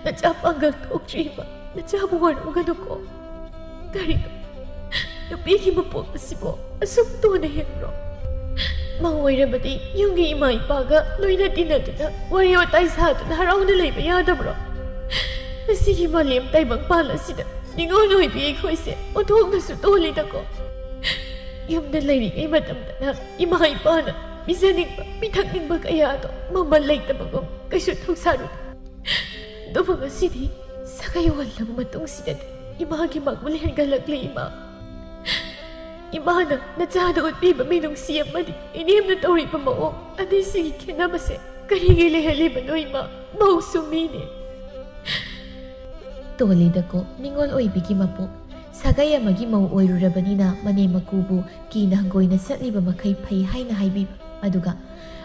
ꯅꯆꯥ ꯄꯥꯡꯒꯜ ꯊꯣꯛꯇ꯭ꯔꯤ ꯏꯃꯥ꯫ ꯅꯆꯥꯕꯨ ꯋꯥꯔꯧꯒꯅꯨꯀꯣ꯫ ꯀꯔꯤꯅꯣ? ꯅꯨꯄꯤꯒꯤ ꯃꯄꯣꯛ ꯑꯁꯤꯕꯨ ꯑꯁꯨꯛ ꯇꯣꯟꯅ ꯍꯦꯟꯕ꯭ꯔꯣ? ꯃꯧ ꯑꯣꯏꯔꯕꯗꯤ ꯌꯨꯝꯒꯤ ꯏꯃꯥ ꯏꯄꯥꯒ ꯂꯣꯏꯅ ꯇꯤꯟꯅꯗꯨꯅ ꯋꯥꯔꯤ ꯋꯥꯇꯥꯏ ꯁꯥꯗꯨꯅ ꯍꯔꯥꯎꯅ ꯂꯩꯕ ꯌꯥꯗꯕ꯭ꯔꯣ? ꯉꯁꯤꯒꯤ ꯃꯥꯂꯦꯝ ꯇꯥꯏꯕꯪꯄꯥꯟ ꯑꯁꯤꯗ ꯅꯤꯉꯣꯜ ꯑꯣꯏꯕꯤ ꯑꯩꯈꯣꯏꯁꯦ ꯑꯣꯟꯊꯣꯛꯅꯁꯨ ꯇꯣꯜꯂꯤꯗꯀꯣ꯫ ꯌꯨꯝꯗ ꯂꯩꯔꯤꯉꯩ ꯃꯇꯝꯗꯅ ꯏꯃꯥ ꯏꯄꯥꯅ ꯄꯤꯖꯅꯤꯡꯕ ꯄꯤꯊꯛꯅꯤꯡꯕ ꯀꯌꯥꯗꯣ ꯃꯃꯜ ꯂꯩꯇꯕꯒꯨꯝ ꯀꯩꯁꯨ ꯊꯧꯁꯥꯔꯨꯗꯦ꯫ ꯑꯗꯨꯕꯨ ꯉꯁꯤꯗꯤ ꯁꯥꯒꯩ ꯑꯣꯜꯂꯕ ꯃꯇꯨꯡꯁꯤꯗꯗꯤ ꯏꯃꯥꯒꯤ ꯃꯒꯨꯟ ꯍꯦꯟꯒꯠꯂꯛꯂꯦ ꯏꯃꯥ꯫ ꯏꯃꯥꯅ ꯅꯆꯥꯗ ꯎꯠꯄꯤꯕ ꯃꯤꯅꯨꯡꯁꯤ ꯑꯃꯗꯤ ꯏꯅꯦꯝꯅ ꯇꯧꯔꯤꯕ ꯃꯑꯣꯡ ꯑꯅꯤꯁꯤꯒꯤ ꯈꯦꯠꯅꯕꯁꯦ ꯀꯔꯤꯒꯤ ꯂꯩꯍꯜꯂꯤꯕꯅꯣ ꯏꯃꯥ? ꯃꯧꯁꯨ ꯃꯤꯅꯦ꯫ ꯇꯣꯜꯂꯤꯗꯀꯣ ꯅꯤꯉꯣꯜ ꯑꯣꯏꯕꯤꯒꯤ ꯃꯄꯣꯛ꯫ ꯁꯥꯒꯩ ꯑꯃꯒꯤ ꯃꯧ ꯑꯣꯏꯔꯨꯔꯕꯅꯤꯅ ꯃꯅꯦꯝ ꯃꯀꯨꯕꯨ ꯀꯤꯅ ꯍꯪꯒꯣꯏꯅ ꯆꯠꯂꯤꯕ ꯃꯈꯩ ꯐꯩ ꯍꯥꯏꯅ ꯍꯥꯏꯕꯤꯕ꯫ ꯑꯗꯨꯒ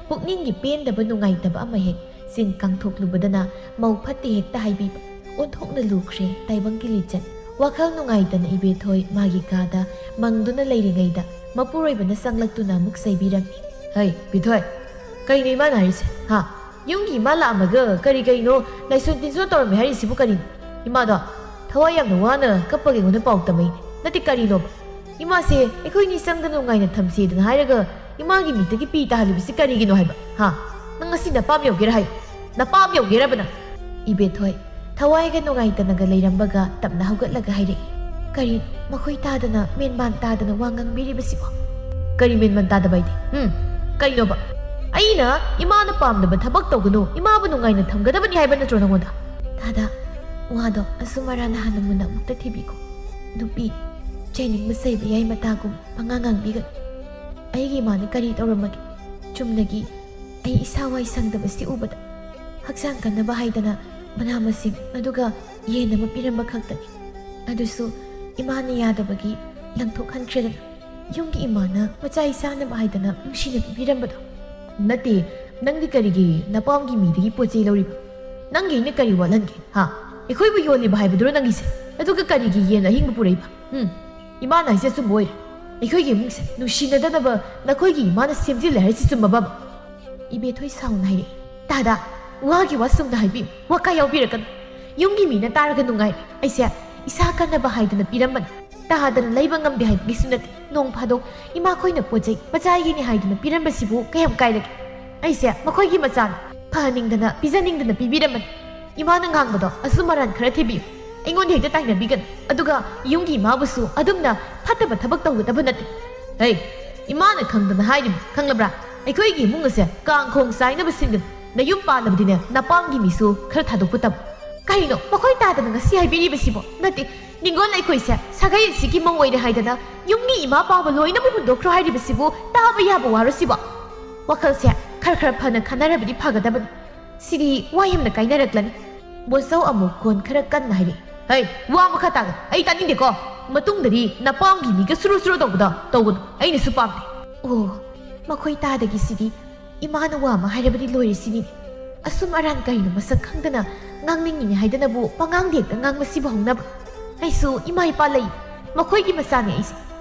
ꯄꯨꯛꯅꯤꯡꯒꯤ ꯄꯦꯟꯗꯕ ꯅꯨꯡꯉꯥꯏꯇꯕ ꯑꯃ ꯍꯦꯛ ꯆꯤꯟ ꯀꯥꯡꯊꯣꯛꯂꯨꯕꯗꯅ ꯃꯧ ꯐꯠꯇꯦ ꯍꯦꯛꯇ ꯍꯥꯏꯕꯤꯕ꯫ ꯑꯣꯟꯊꯣꯛꯅ ꯂꯨꯈ꯭ꯔꯦ ꯇꯥꯏꯕꯪꯒꯤ ꯂꯤꯆꯠ꯫ ꯋꯥꯈꯜ ꯅꯨꯡꯉꯥꯏꯇꯅ ꯏꯕꯦꯊꯣꯏ ꯃꯥꯒꯤ ꯀꯥꯗ ꯃꯪꯗꯨꯅ ꯂꯩꯔꯤꯉꯩꯗ ꯃꯄꯨꯔꯣꯏꯕꯅ ꯆꯪꯂꯛꯇꯨꯅ ꯑꯃꯨꯛ ꯆꯩꯕꯤꯔꯝꯃꯤ꯫ ꯍꯩ, ꯕꯦꯊꯣꯏ, ꯀꯩꯅꯣ ꯏꯃꯥꯅ ꯍꯥꯏꯔꯤꯁꯦ? ꯍꯥ? ꯌꯨꯝꯒꯤ ꯏꯃꯥ ꯂꯥꯛꯑꯝꯃꯒ ꯀꯔꯤ ꯀꯔꯤꯅꯣ ꯂꯥꯏꯁꯣꯟ ꯇꯤꯟꯖꯣꯟ ꯇꯧꯔꯝꯃꯦ ꯍꯥꯏꯔꯤꯁꯤꯕꯨ ꯀꯔꯤꯅꯣ? ꯏꯃꯥꯗꯣ ꯊꯋꯥꯏ ꯌꯥꯝꯅ ꯋꯥꯅ ꯀꯞꯄꯒ ꯑꯩꯉꯣꯟꯗ ꯄꯥꯎ ꯇꯝꯃꯛꯏꯅꯦ꯫ ꯅꯠꯇꯦ, ꯀꯔꯤꯅꯣꯕ? ꯏꯃꯥꯁꯦ ꯑꯩꯈꯣꯏꯅꯤ ꯆꯪꯗꯅ ꯅꯨꯡꯉꯥꯏꯅ ꯊꯝꯁꯦꯗꯅ ꯍꯥꯏꯔꯒ ꯏꯃꯥꯒꯤ ꯃꯤꯠꯇꯒꯤ ꯄꯤ ꯇꯥꯍꯜꯂꯤꯕꯁꯤ ꯀꯔꯤꯒꯤꯅꯣ ꯍꯥꯏꯕ? ꯍꯥ? ꯅꯪ ꯉꯁꯤ ꯅꯄꯥꯝ ꯌꯧꯒꯦꯔꯥ ꯍꯥꯏꯕ? ꯅꯄꯥꯝ ꯌꯧꯒꯦꯔꯕ ꯅꯪ? ꯏꯕꯦꯊꯣꯏ, ꯊꯋꯥꯏꯒ ꯅꯨꯡꯉꯥꯏꯇꯅꯒ ꯂꯩꯔꯝꯕꯒ ꯇꯞꯅ ꯍꯧꯒꯠꯂꯒ ꯍꯥꯏꯔꯛꯏ, "ꯀꯔꯤꯅꯣ ꯃꯈꯣꯏ ꯇꯥꯗꯅ ꯃꯦꯟꯕꯥꯟ ꯇꯥꯗꯅ ꯋꯥ ꯉꯥꯡꯕꯤꯔꯤꯕꯁꯤꯕꯣ?" "ꯀꯔꯤ ꯃꯦꯟꯕꯥꯟ ꯇꯥꯗꯕ ꯍꯥꯏꯗꯤ? ꯎꯝ? ꯀꯔꯤꯅꯣꯕ?" "ꯑꯩꯅ ꯏꯃꯥꯅ ꯄꯥꯝꯗꯕ ꯊꯕꯛ ꯇꯧꯒꯅꯨ, ꯏꯃꯥꯕꯨ ꯅꯨꯡꯉꯥꯏꯅ ꯊꯝꯒꯗꯕꯅꯤ ꯍꯥꯏꯕ ꯅꯠꯇ꯭ꯔꯣ ꯅꯪꯉꯣꯟꯗ?" "ꯇꯥꯗ, ꯋꯥꯗꯣ ꯑꯁꯨꯝ ꯑꯔꯥꯟ ꯍꯥꯟꯅ ꯃꯨꯟꯅ ꯑꯃꯨꯛꯇ ꯊꯤꯕꯤꯈꯣ꯫ ꯅꯨꯄꯤ ꯆꯩꯅꯤꯡꯕ ꯆꯩꯕ ꯌꯥꯏ ꯃꯇꯥꯒꯨꯝ ꯄꯉꯥꯡ ꯉꯥꯡꯕꯤꯒꯅꯨ꯫ ꯑꯩꯒꯤ ꯏꯃꯥꯅ ꯀꯔꯤ ꯇꯧꯔꯝꯃꯒꯦ? ꯆꯨꯝꯅꯒꯤ ꯑꯩ ꯏꯁꯥ ꯋꯥꯏ ꯁꯪꯗꯕꯁꯤ ꯎꯕꯗ ꯍꯛꯆꯥꯡ ꯀꯟꯅꯕ ꯍꯥꯏꯗꯅ ꯃꯅꯥ ꯃꯁꯤꯡ ꯑꯗꯨꯒ ꯌꯦꯟ ꯑꯃ ꯄꯤꯔꯝꯕ ꯈꯛꯇꯅꯤ꯫ ꯑꯗꯨꯁꯨ ꯏꯃꯥꯅ ꯌꯥꯗꯕꯒꯤ ꯂꯪꯊꯣꯛꯍꯟꯈ꯭ꯔꯦꯗꯅ꯫ ꯌꯨꯝꯒꯤ ꯏꯃꯥꯅ ꯃꯆꯥ ꯏꯆꯥꯅꯕ ꯍꯥꯏꯗꯅ ꯅꯨꯡꯁꯤꯅ ꯄꯤꯕꯤꯔꯝꯕꯗꯣ꯫ ꯅꯠꯇꯦ, ꯅꯪꯗꯤ ꯀꯔꯤꯒꯤ ꯅꯄꯥꯝꯒꯤ ꯃꯤꯗꯒꯤ ꯄꯣꯠ ꯆꯩ ꯂꯧꯔꯤꯕ? ꯅꯪꯒꯤ ꯑꯩꯅ ꯀꯔꯤ ꯋꯥꯠꯍꯟꯒꯦ? ꯍꯥ? ꯑꯩꯈꯣꯏꯕꯨ ꯌꯣꯜꯂꯤꯕ ꯍꯥꯏꯕꯗꯨꯔꯣ ꯅꯪꯒꯤꯁꯦ? ꯑꯗꯨꯒ ꯀꯔꯤꯒꯤ ꯌꯦꯟ ꯑꯍꯤꯡꯕ ꯄꯨꯔꯛꯏꯕ? ꯎꯝ? ꯏꯃꯥꯅ ꯍꯥꯏꯁꯦ ꯑꯆꯨꯝꯕ ꯑꯣꯏꯔꯦ꯫ ꯑꯩꯈꯣꯏꯒꯤ ꯏꯃꯨꯡꯁꯦ ꯅꯨꯡꯁꯤꯅꯗꯅꯕ ꯅꯈꯣꯏꯒꯤ ꯏꯃꯥꯅ ꯁꯦꯝꯖꯤꯜꯂꯦ ꯍꯥꯏꯔꯤꯁꯤ ꯆꯨꯝꯃꯕꯕ?" ꯏꯕꯦꯊꯣꯏ ꯁꯥꯎꯅ ꯍꯥꯏꯔꯛꯏ, "ꯇꯥꯗ, ꯋꯥꯒꯤ ꯋꯥ ꯆꯨꯝꯅ ꯍꯥꯏꯕꯤꯌꯨ, ꯋꯥꯀꯥ ꯌꯥꯎꯕꯤꯔꯛꯀꯅꯨ꯫ ꯌꯨꯝꯒꯤ ꯃꯤꯅ ꯇꯥꯔꯒ ꯅꯨꯡꯉꯥꯏꯔꯦ꯫ ꯑꯩꯁꯦ ꯏꯁꯥ ꯀꯟꯅꯕ ꯍꯥꯏꯗꯅ ꯄꯤꯔꯝꯕꯅꯤ꯫ ꯇꯥꯗꯅ ꯂꯩꯕ ꯉꯝꯗꯦ ꯍꯥꯏꯕꯒꯤꯁꯨ ꯅꯠꯇꯦ꯫ ꯅꯣꯡ ꯐꯥꯗꯣꯛ ꯏꯃꯥꯈꯣꯏꯅ ꯄꯣꯠ ꯆꯩ ꯃꯆꯥꯒꯤꯅꯤ ꯍꯥꯏꯗꯅ ꯄꯤꯔꯝꯕꯁꯤꯕꯨ ꯀꯌꯥꯝ ꯀꯥꯏꯔꯒꯦ? ꯑꯩꯁꯦ ꯃꯈꯣꯏꯒꯤ ꯃꯆꯥꯅꯤ꯫ ꯐꯍꯟꯅꯤꯡꯗꯅ, ꯄꯤꯖꯅꯤꯡꯗꯅ ꯄꯤꯕꯤꯔꯝꯕꯅꯤ꯫ ꯏꯃꯥꯅ ꯉꯥꯡꯕꯗꯣ ꯑꯆꯨꯝ ꯑꯔꯥꯟ ꯈꯔ ꯊꯤꯕꯤꯌꯨ꯫ ꯑꯩꯉꯣꯟꯗ ꯍꯦꯛꯇ ꯇꯥꯏꯅꯕꯤꯒꯅꯨ꯫ ꯑꯗꯨꯒ ꯌꯨꯝꯒꯤ ꯏꯃꯥꯕꯨꯁꯨ ꯑꯗꯨꯝꯅ ꯐꯠꯇꯕ ꯊꯕꯛ ꯇꯧꯒꯗꯕ ꯅꯠꯇꯦ꯫" "ꯍꯩ, ꯏꯃꯥꯅ ꯈꯪꯗꯅ ꯍꯥꯏꯔꯤꯕ, ꯈꯪꯂꯕ꯭ꯔꯥ? ꯑꯩꯈꯣꯏꯒꯤ ꯏꯃꯨꯡ ꯑꯁꯦ ꯀꯥꯡ ꯈꯣꯡ ꯆꯥꯏꯅꯕ ꯁꯤꯟꯒꯅꯨ꯫ ꯅꯌꯨꯝ ꯄꯥꯜꯂꯕꯗꯤꯅꯦ, ꯅꯄꯥꯝꯒꯤ ꯃꯤꯁꯨ ꯈꯔ ꯊꯥꯗꯣꯛꯄ ꯇꯝꯃꯨ꯫" "ꯀꯩꯅꯣ, ꯃꯈꯣꯏ ꯇꯥꯗꯅ ꯉꯁꯤ ꯍꯥꯏꯕꯤꯔꯤꯕꯁꯤꯕꯣ? ꯅꯠꯇꯦ, ꯅꯤꯡꯉꯣꯜ ꯑꯩꯈꯣꯏꯁꯦ ꯁꯥꯒꯩ ꯑꯁꯤꯒꯤ ꯃꯧ ꯑꯣꯏꯔꯦ ꯍꯥꯏꯗꯅ ꯌꯨꯝꯒꯤ ꯏꯃꯥ ꯄꯥꯕ ꯂꯣꯏꯅꯃꯛ ꯍꯨꯟꯗꯣꯛꯈ꯭ꯔꯣ ꯍꯥꯏꯔꯤꯕꯁꯤꯕꯨ ꯇꯥꯕ ꯌꯥꯕ ꯋꯥꯔꯣ ꯁꯤꯕꯣ? ꯋꯥꯈꯜꯁꯦ ꯈꯔ ꯈꯔ ꯐꯅ ꯈꯟꯅꯔꯕꯗꯤ ꯐꯒꯗꯕꯅꯤ꯫ ꯁꯤꯗꯤ ꯋꯥ ꯌꯥꯝꯅ ꯀꯥꯏꯅꯔꯛꯂꯅꯤ꯫" ꯕꯣꯁꯧ ꯑꯃꯨꯛ ꯈꯣꯟ ꯈꯔ ꯀꯟꯅ ꯍꯥꯏꯔꯛꯏ, "ꯍꯩ, ꯋꯥ ꯃꯈꯥ ꯇꯥꯒꯅꯨ, ꯑꯩ ꯇꯥꯅꯤꯡꯗꯦꯀꯣ꯫ ꯃꯇꯨꯡꯗꯗꯤ ꯅꯄꯥꯝꯒꯤ ꯃꯤꯒ ꯁꯨꯔꯨ ꯁꯨꯔꯨ ꯇꯧꯕꯗꯣ ꯇꯧꯒꯅꯨ, ꯑꯩꯅꯁꯨ ꯄꯥꯝꯗꯦ꯫" ꯑꯣ, ꯃꯈꯣꯏ ꯇꯥꯗꯒꯤꯁꯤꯗꯤ ꯏꯃꯥꯅ ꯋꯥ ꯑꯃ ꯍꯥꯏꯔꯕꯗꯤ ꯂꯣꯏꯔꯦ ꯁꯤꯅꯤ꯫ ꯑꯁꯨꯝ ꯑꯔꯥꯟ ꯀꯔꯤꯅꯣ ꯃꯁꯛ ꯈꯪꯗꯅ ꯉꯥꯡꯅꯤꯡꯉꯤꯅꯦ ꯍꯥꯏꯗꯅꯕꯨ ꯄꯉꯥꯡꯗ ꯍꯦꯛꯇ ꯉꯥꯡꯕꯁꯤꯕꯨ ꯍꯧꯅꯕ꯫ ꯑꯩꯁꯨ ꯏꯃꯥ ꯏꯄꯥ ꯂꯩ, ꯃꯈꯣꯏꯒꯤ ꯃꯆꯥꯅꯤ ꯑꯩꯁꯦ꯫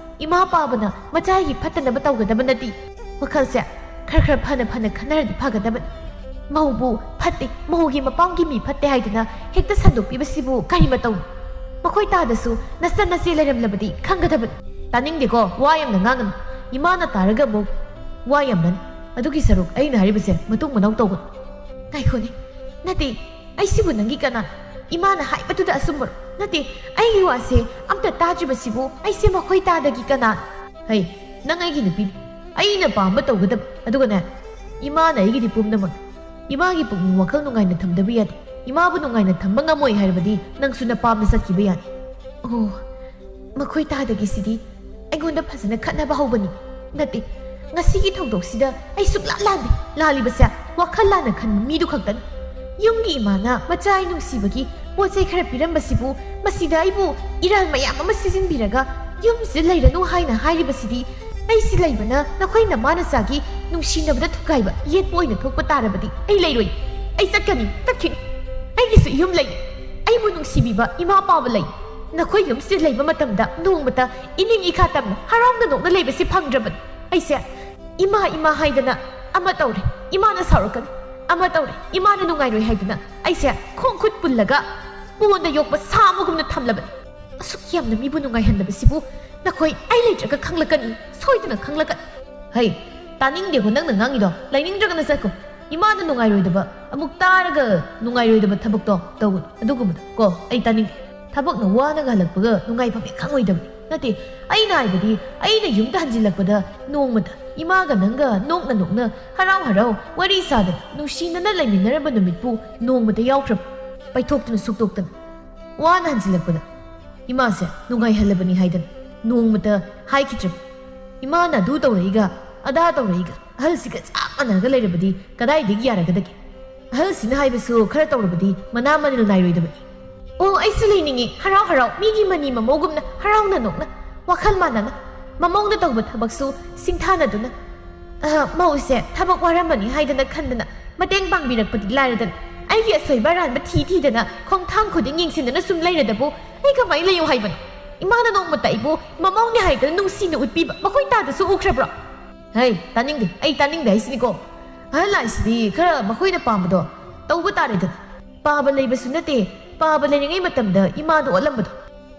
ꯏꯃꯥ ꯄꯥꯕꯅ ꯃꯆꯥꯒꯤ ꯐꯠꯇꯅꯕ ꯇꯧꯒꯗꯕ ꯅꯠꯇꯦ꯫ ꯋꯥꯈꯜꯁꯦ ꯈꯔ ꯈꯔ ꯐꯅ ꯐꯅ ꯈꯟꯅꯔꯗꯤ ꯐꯒꯗꯕꯅꯤ꯫ ꯃꯧꯕꯨ ꯐꯠꯇꯦ, ꯃꯧꯒꯤ ꯃꯄꯥꯝꯒꯤ ꯃꯤ ꯐꯠꯇꯦ ꯍꯥꯏꯗꯅ ꯍꯦꯛꯇ ꯁꯟꯗꯣꯛꯄꯤꯕꯁꯤꯕꯨ ꯀꯔꯤ ꯃꯇꯧꯅꯣ? ꯃꯈꯣꯏ ꯇꯥꯗꯁꯨ ꯅꯆꯟ ꯅꯆꯦ ꯂꯩꯔꯝꯂꯕꯗꯤ ꯈꯪꯒꯗꯕꯅꯤ꯫ ꯇꯥꯅꯤꯡꯗꯦꯀꯣ, ꯋꯥ ꯌꯥꯝꯅ ꯉꯥꯡꯒꯅꯨ꯫ ꯏꯃꯥꯅ ꯇꯥꯔꯒ ꯑꯃꯨꯛ ꯋꯥ ꯌꯥꯝꯅꯅꯤ꯫ ꯑꯗꯨꯒꯤ ꯁꯔꯨꯛ ꯑꯩꯅ ꯍꯥꯏꯔꯤꯕꯁꯦ ꯃꯇꯨꯡ ꯃꯅꯥꯎ ꯇꯧꯒꯅꯨ꯫ ꯉꯥꯏꯈꯣꯅꯦ, ꯅꯠꯇꯦ, ꯑꯩꯁꯤꯕꯨ ꯅꯪꯒꯤ ꯀꯅꯥ? ꯏꯃꯥꯅ ꯍꯥꯏꯕꯗꯨꯗ ꯑꯆꯨꯝꯕꯔꯣ? ꯅꯠꯇꯦ, ꯑꯩꯒꯤ ꯋꯥꯁꯦ ꯑꯝꯇ ꯇꯥꯗ꯭ꯔꯤꯕꯁꯤꯕꯨ ꯑꯩꯁꯦ ꯃꯈꯣꯏ ꯇꯥꯗꯒꯤ ꯀꯅꯥ? ꯍꯩ, ꯅꯪ ꯑꯩꯒꯤ ꯅꯨꯄꯤꯅꯤ, ꯑꯩꯅ ꯄꯥꯝꯕ ꯇꯧꯒꯗꯕ꯫ ꯑꯗꯨꯒꯅꯦ, ꯏꯃꯥꯅ ꯑꯩꯒꯤꯗꯤ ꯄꯨꯝꯅꯃꯛ꯫ ꯏꯃꯥꯒꯤ ꯄꯨꯛꯅꯤꯡ ꯋꯥꯈꯜ ꯅꯨꯡꯉꯥꯏꯅ ꯊꯝꯗꯕ ꯌꯥꯗꯦ꯫ ꯏꯃꯥꯕꯨ ꯅꯨꯡꯉꯥꯏꯅ ꯊꯝꯕ ꯉꯝꯃꯣꯏ ꯍꯥꯏꯔꯕꯗꯤ ꯅꯪꯁꯨ ꯅꯄꯥꯝꯗ ꯆꯠꯈꯤꯕ ꯌꯥꯅꯤ꯫ ꯑꯣ, ꯃꯈꯣꯏ ꯇꯥꯗꯒꯤꯁꯤꯗꯤ ꯑꯩꯉꯣꯟꯗ ꯐꯖꯅ ꯈꯠꯅꯕ ꯍꯧꯕꯅꯤ꯫ ꯅꯠꯇꯦ, ꯉꯁꯤꯒꯤ ꯊꯧꯗꯣꯛꯁꯤꯗ ꯑꯩ ꯁꯨꯛꯂꯥ ꯂꯥꯟꯗꯦ꯫ ꯂꯥꯜꯂꯤꯕꯁꯦ ꯋꯥꯈꯜ ꯂꯥꯟꯅ ꯈꯟꯕ ꯃꯤꯗꯨ ꯈꯛꯇꯅꯤ꯫ ꯌꯨꯝꯒꯤ ꯏꯃꯥꯅ ꯃꯆꯥ ꯑꯩ ꯅꯨꯡꯁꯤꯕꯒꯤ ꯄꯣꯠ ꯆꯩ ꯈꯔ ꯄꯤꯔꯝꯕꯁꯤꯕꯨ, ꯃꯁꯤꯗ ꯑꯩꯕꯨ ꯏꯔꯥꯜ ꯃꯌꯥꯝ ꯑꯃ ꯁꯤꯖꯤꯟꯕꯤꯔꯒ ꯌꯨꯝꯁꯤꯗ ꯂꯩꯔꯅꯨ ꯍꯥꯏꯅ ꯍꯥꯏꯔꯤꯕꯁꯤꯗꯤ, ꯑꯩꯁꯤ ꯂꯩꯕꯅ ꯅꯈꯣꯏ ꯅꯃꯥ ꯅꯆꯥꯒꯤ ꯅꯨꯡꯁꯤꯅꯕꯗ ꯊꯨꯒꯥꯏꯕ ꯌꯦꯠꯄ ꯑꯣꯏꯅ ꯊꯣꯛꯄ ꯇꯥꯔꯕꯗꯤ ꯑꯩ ꯂꯩꯔꯣꯏ꯫ ꯑꯩ ꯆꯠꯀꯅꯤ, ꯆꯠꯈꯤꯅꯤ꯫ ꯑꯩꯒꯤꯁꯨ ꯌꯨꯝ ꯂꯩ꯫ ꯑꯩꯕꯨ ꯅꯨꯡꯁꯤꯕꯤꯕ ꯏꯃꯥ ꯄꯥꯕ ꯂꯩ꯫ ꯅꯈꯣꯏ ꯌꯨꯝꯁꯤꯗ ꯂꯩꯕ ꯃꯇꯝꯗ ꯅꯣꯡꯃꯇ ꯏꯅꯤꯡ ꯏꯈꯥ ꯇꯝꯅ ꯍꯔꯥꯎꯅ ꯅꯣꯛꯅ ꯂꯩꯕꯁꯤ ꯐꯪꯗ꯭ꯔꯕꯅꯤ꯫ ꯑꯩꯁꯦ ꯏꯃꯥ, ꯏꯃꯥ ꯍꯥꯏꯗꯅ ꯑꯃ ꯇꯧꯔꯦ, ꯏꯃꯥꯅ ꯁꯥꯎꯔꯛꯀꯅꯤ, ꯑꯃ ꯇꯧꯔꯦ, ꯏꯃꯥꯅ ꯅꯨꯡꯉꯥꯏꯔꯣꯏ ꯍꯥꯏꯗꯅ ꯑꯩꯁꯦ ꯈꯣꯡ ꯈꯨꯠ ꯄꯨꯜꯂꯒ ꯄꯣꯟꯗ ꯌꯣꯛꯄ ꯁꯥ ꯑꯃꯒꯨꯝꯅ ꯊꯝꯂꯕꯅꯤ꯫ ꯑꯁꯨꯛ ꯌꯥꯝꯅ ꯃꯤꯕꯨ ꯅꯨꯡꯉꯥꯏꯍꯟꯗꯕꯁꯤꯕꯨ ꯅꯈꯣꯏ ꯑꯩ ꯂꯩꯇ꯭ꯔꯒ ꯈꯪꯂꯛꯀꯅꯤ, ꯁꯣꯏꯗꯅ ꯈꯪꯂꯛꯀꯅꯤ꯫ ꯍꯩ, ꯇꯥꯅꯤꯡꯗꯦꯀꯣ ꯅꯪꯅ ꯉꯥꯡꯉꯤꯗꯣ, ꯂꯩꯅꯤꯡꯗ꯭ꯔꯒꯅ ꯆꯠꯈꯣ꯫ ꯏꯃꯥꯅ ꯅꯨꯡꯉꯥꯏꯔꯣꯏꯗꯕ, ꯑꯃꯨꯛ ꯇꯥꯔꯒ ꯅꯨꯡꯉꯥꯏꯔꯣꯏꯗꯕ ꯊꯕꯛꯇꯣ ꯇꯧꯒꯅꯨ꯫ ꯑꯗꯨꯒꯨꯝꯕꯗꯣ ꯀꯣ ꯑꯩ ꯇꯥꯅꯤꯡꯗꯦ꯫ ꯊꯕꯛꯅ ꯋꯥꯅꯒ ꯍꯜꯂꯛꯄꯒ ꯅꯨꯡꯉꯥꯏꯐꯝ ꯍꯦꯛ ꯈꯪꯉꯣꯏꯗꯕꯅꯤ꯫ ꯅꯠꯇꯦ, ꯑꯩꯅ ꯍꯥꯏꯕꯗꯤ ꯑꯩꯅ ꯌꯨꯝꯗ ꯍꯟꯖꯤꯜꯂꯛꯄꯗ ꯅꯣꯡꯃꯇ ꯏꯃꯥꯒ ꯅꯪꯒ ꯅꯣꯛꯅ ꯅꯣꯛꯅ, ꯍꯔꯥꯎ ꯍꯔꯥꯎ ꯋꯥꯔꯤ ꯁꯥꯗꯅ ꯅꯨꯡꯁꯤꯅꯅ ꯂꯩꯃꯤꯟꯅꯔꯝꯕ ꯅꯨꯃꯤꯠꯄꯨ ꯅꯣꯡꯃꯇ ꯌꯥꯎꯈ꯭ꯔꯕ? ꯄꯩꯊꯣꯛꯇꯅ ꯁꯨꯛꯇꯣꯛꯇꯅ꯫ ꯋꯥꯅ ꯍꯟꯖꯤꯜꯂꯛꯄꯗ ꯏꯃꯥꯁꯦ ꯅꯨꯡꯉꯥꯏꯍꯜꯂꯕꯅꯤ ꯍꯥꯏꯗꯅ ꯅꯣꯡꯃꯇ ꯍꯥꯏꯈꯤꯗ꯭ꯔꯕ? ꯏꯃꯥꯅ ꯑꯗꯨ ꯇꯧꯔꯛꯏꯒ ꯑꯗꯥ ꯇꯧꯔꯛꯏꯒ ꯑꯍꯜꯁꯤꯒ ꯆꯞ ꯃꯥꯟꯅꯔꯒ ꯂꯩꯔꯕꯗꯤ ꯀꯗꯥꯏꯗꯒꯤ ꯌꯥꯔꯒꯗꯒꯦ? ꯑꯍꯜꯁꯤꯅ ꯍꯥꯏꯕꯁꯨ ꯈꯔ ꯇꯧꯔꯕꯗꯤ ꯃꯅꯥ ꯃꯅꯤꯜ ꯅꯥꯏꯔꯣꯏꯗꯕꯅꯤ꯫ ꯑꯣ, ꯑꯩꯁꯨ ꯂꯩꯅꯤꯡꯉꯤ, ꯍꯔꯥꯎ ꯍꯔꯥꯎ ꯃꯤꯒꯤ ꯃꯅꯤ ꯃꯃꯧꯒꯨꯝꯅ ꯍꯔꯥꯎꯅ ꯅꯣꯛꯅ ꯋꯥꯈꯜ ꯃꯥꯟꯅꯅ꯫ ꯃꯃꯧꯅ ꯇꯧꯕ ꯊꯕꯛꯁꯨ ꯁꯤꯡꯊꯥꯅꯗꯨꯅ꯫ ꯑ, ꯃꯧꯁꯦ ꯊꯕꯛ ꯋꯥꯔꯝꯃꯅꯤ ꯍꯥꯏꯗꯅ ꯈꯟꯗꯅ ꯃꯇꯦꯡ ꯄꯥꯡꯕꯤꯔꯛꯄꯗꯤ ꯂꯥꯏꯔꯗꯅ, ꯑꯩꯒꯤ ꯑꯁꯣꯏꯕ ꯑꯔꯥꯟꯕ ꯊꯤ ꯊꯤꯗꯅ ꯈꯣꯡꯊꯥꯡ ꯈꯨꯗꯤꯡ ꯌꯦꯡꯁꯤꯟꯗꯅ ꯁꯨꯝ ꯂꯩꯔꯗꯕꯨ ꯑꯩ ꯀꯃꯥꯏꯅ ꯂꯩꯌꯨ ꯍꯥꯏꯕꯅꯣ? ꯏꯃꯥꯅ ꯅꯣꯡꯃꯇ ꯑꯩꯕꯨ ꯃꯃꯧꯅꯦ ꯍꯥꯏꯗꯅ ꯅꯨꯡꯁꯤꯅ ꯎꯠꯄꯤꯕ ꯃꯈꯣꯏ ꯇꯥꯗꯁꯨ ꯎꯈ꯭ꯔꯕ꯭ꯔꯣ? ꯍꯩ, ꯇꯥꯅꯤꯡꯗꯦ, ꯑꯩ ꯇꯥꯅꯤꯡꯗꯦ ꯍꯥꯏꯁꯤꯅꯤꯀꯣ꯫ ꯑꯍꯜ ꯍꯥꯏꯁꯤꯗꯤ ꯈꯔ ꯃꯈꯣꯏꯅ ꯄꯥꯝꯕꯗꯣ ꯇꯧꯕ ꯇꯥꯔꯦꯗꯅ꯫ ꯄꯥꯕ ꯂꯩꯕꯁꯨ ꯅꯠꯇꯦ, ꯄꯥꯕ ꯂꯩꯔꯤꯉꯩ ꯃꯇꯝꯗ ꯏꯃꯥꯗ ꯑꯣꯠꯂꯝꯕꯗꯣ꯫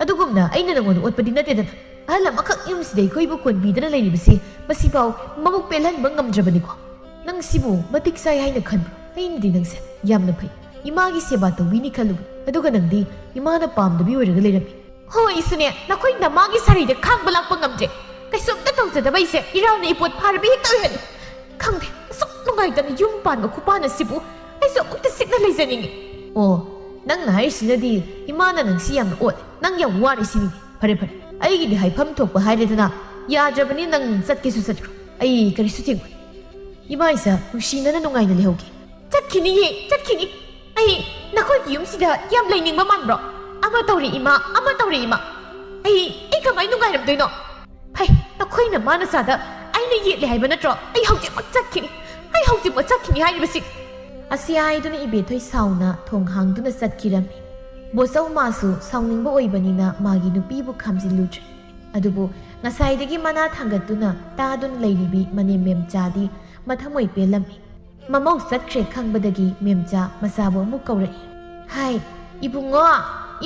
ꯑꯗꯨꯒꯨꯝꯅ ꯑꯩꯅ ꯅꯉꯣꯟꯗ ꯑꯣꯠꯄꯗꯤ ꯅꯠꯇꯦꯗꯅ꯫ ꯑꯍꯜ ꯑꯃꯈꯛ ꯌꯨꯝꯁꯤꯗ ꯑꯩꯈꯣꯏꯕꯨ ꯀꯣꯟꯕꯤꯗꯨꯅ ꯂꯩꯔꯤꯕꯁꯤ ꯃꯁꯤꯐꯥꯎ ꯃꯕꯨꯛ ꯄꯦꯜꯍꯟꯕ ꯉꯝꯗ꯭ꯔꯕꯅꯤꯀꯣ꯫ ꯅꯪ ꯁꯤꯕꯨ ꯃꯇꯤꯛ ꯆꯥꯏ ꯍꯥꯏꯅ ꯈꯟꯕ꯭ꯔꯣ? ꯑꯩꯅꯗꯤ ꯅꯪꯁꯦ ꯌꯥꯝꯅ ꯐꯩ, ꯏꯃꯥꯒꯤ ꯁꯦꯕꯥ ꯇꯧꯕꯤꯅꯤ ꯈꯜꯂꯨꯕ, ꯑꯗꯨꯒ ꯅꯪꯗꯤ ꯏꯃꯥꯅ ꯄꯥꯝꯗꯕꯤ ꯑꯣꯏꯔꯒ ꯂꯩꯔꯝꯃꯤ꯫ ꯍꯣꯏ, ꯑꯩꯁꯨꯅꯦ, ꯅꯈꯣꯏ ꯅꯃꯥꯒꯤ ꯁꯥꯔꯩꯗ ꯈꯥꯡꯕ ꯂꯥꯛꯄ ꯉꯝꯗ꯭ꯔꯦ꯫ ꯀꯩꯁꯨꯝꯇ ꯇꯧꯖꯗꯕ ꯑꯩꯁꯦ ꯏꯔꯥꯜꯅ ꯏꯄꯣꯠ ꯐꯥꯔꯕꯤ ꯍꯦꯛꯇ ꯑꯣꯏꯍꯜꯂꯤ꯫ ꯈꯪꯗꯦ, ꯑꯁꯨꯛ ꯅꯨꯡꯉꯥꯏꯇꯅ ꯌꯨꯝ ꯄꯥꯟꯕ ꯈꯨꯄꯥꯟ ꯑꯁꯤꯕꯨ ꯑꯩꯁꯨ ꯑꯃꯨꯛꯇ ꯆꯤꯛꯅ ꯂꯩꯖꯅꯤꯡꯉꯤ꯫ ꯑꯣ, ꯅꯪꯅ ꯍꯥꯏꯔꯤꯁꯤꯅꯗꯤ ꯏꯃꯥꯅ ꯅꯪꯁꯤ ꯌꯥꯝꯅ ꯑꯣꯠꯂꯦ, ꯅꯪ ꯌꯥꯝ ꯋꯥꯔꯦ ꯁꯤꯅꯤꯅꯦ꯫ ꯐꯔꯦ ꯐꯔꯦ, ꯑꯩꯒꯤꯗꯤ ꯍꯥꯏꯐꯝ ꯊꯣꯛꯄ ꯍꯥꯏꯔꯦꯗꯅ꯫ ꯌꯥꯗ꯭ꯔꯕꯅꯤ, ꯅꯪ ꯆꯠꯀꯦꯁꯨ ꯆꯠꯈ꯭ꯔꯣ, ꯑꯩ ꯀꯔꯤꯁꯨ ꯊꯤꯡꯉꯣꯏ꯫ ꯏꯃꯥ ꯏꯆꯥ ꯅꯨꯡꯁꯤꯅꯅ ꯅꯨꯡꯉꯥꯏꯅ ꯂꯩꯍꯧꯒꯦ꯫ ꯆꯠꯈꯤꯅꯤꯌꯦ, ꯆꯠꯈꯤꯅꯤ꯫ ꯑꯩ ꯅꯈꯣꯏꯒꯤ ꯌꯨꯝꯁꯤꯗ ꯌꯥꯝ ꯂꯩꯅꯤꯡꯕ ꯃꯥꯟꯕ꯭ꯔꯣ? ꯑꯃ ꯇꯧꯔꯦ ꯏꯃꯥ, ꯑꯃ ꯇꯧꯔꯦ ꯏꯃꯥ꯫ ꯑꯩ, ꯑꯩ ꯀꯃꯥꯏ ꯅꯨꯡꯉꯥꯏꯔꯝꯗꯣꯏꯅꯣ? ꯐꯩ, ꯅꯈꯣꯏꯅ ꯃꯥꯅ ꯆꯥꯗ ꯑꯩꯅ ꯌꯦꯠꯂꯦ ꯍꯥꯏꯕ ꯅꯠꯇ꯭ꯔꯣ? ꯑꯩ ꯍꯧꯖꯤꯛꯃꯛ ꯆꯠꯈꯤꯅꯤ꯫ ꯑꯩ ꯍꯧꯖꯤꯛꯃꯛ ꯆꯠꯈꯤꯅꯤ ꯍꯥꯏꯔꯤꯕꯁꯤ꯫ ꯑꯁꯤ ꯍꯥꯏꯗꯨꯅ ꯏꯕꯦꯊꯣꯏ ꯁꯥꯎꯅ ꯊꯣꯡ ꯍꯥꯡꯗꯨꯅ ꯆꯠꯈꯤꯔꯝꯃꯤ꯫ ꯕꯣꯆꯧ ꯃꯥꯁꯨ ꯁꯥꯎꯅꯤꯡꯕ ꯑꯣꯏꯕꯅꯤꯅ ꯃꯥꯒꯤ ꯅꯨꯄꯤꯕꯨ ꯈꯥꯝꯖꯤꯜꯂꯨꯗ꯭ꯔꯦ꯫ ꯑꯗꯨꯕꯨ ꯉꯁꯥꯏꯗꯒꯤ ꯃꯅꯥ ꯊꯥꯡꯒꯠꯇꯨꯅ ꯇꯥꯗꯨꯅ ꯂꯩꯔꯤꯕꯤ ꯃꯅꯦꯝ ꯃꯦꯝꯆꯥꯗꯤ ꯃꯊꯃꯣꯏ ꯄꯦꯜꯂꯝꯃꯤ꯫ ꯃꯃꯧ ꯆꯠꯈ꯭ꯔꯦ ꯈꯪꯕꯗꯒꯤ ꯃꯦꯝꯆꯥ ꯃꯆꯥꯕꯨ ꯑꯃꯨꯛ ꯀꯧꯔꯛꯏ꯫ "ꯍꯥꯏ, ꯏꯕꯨꯡꯉꯣ,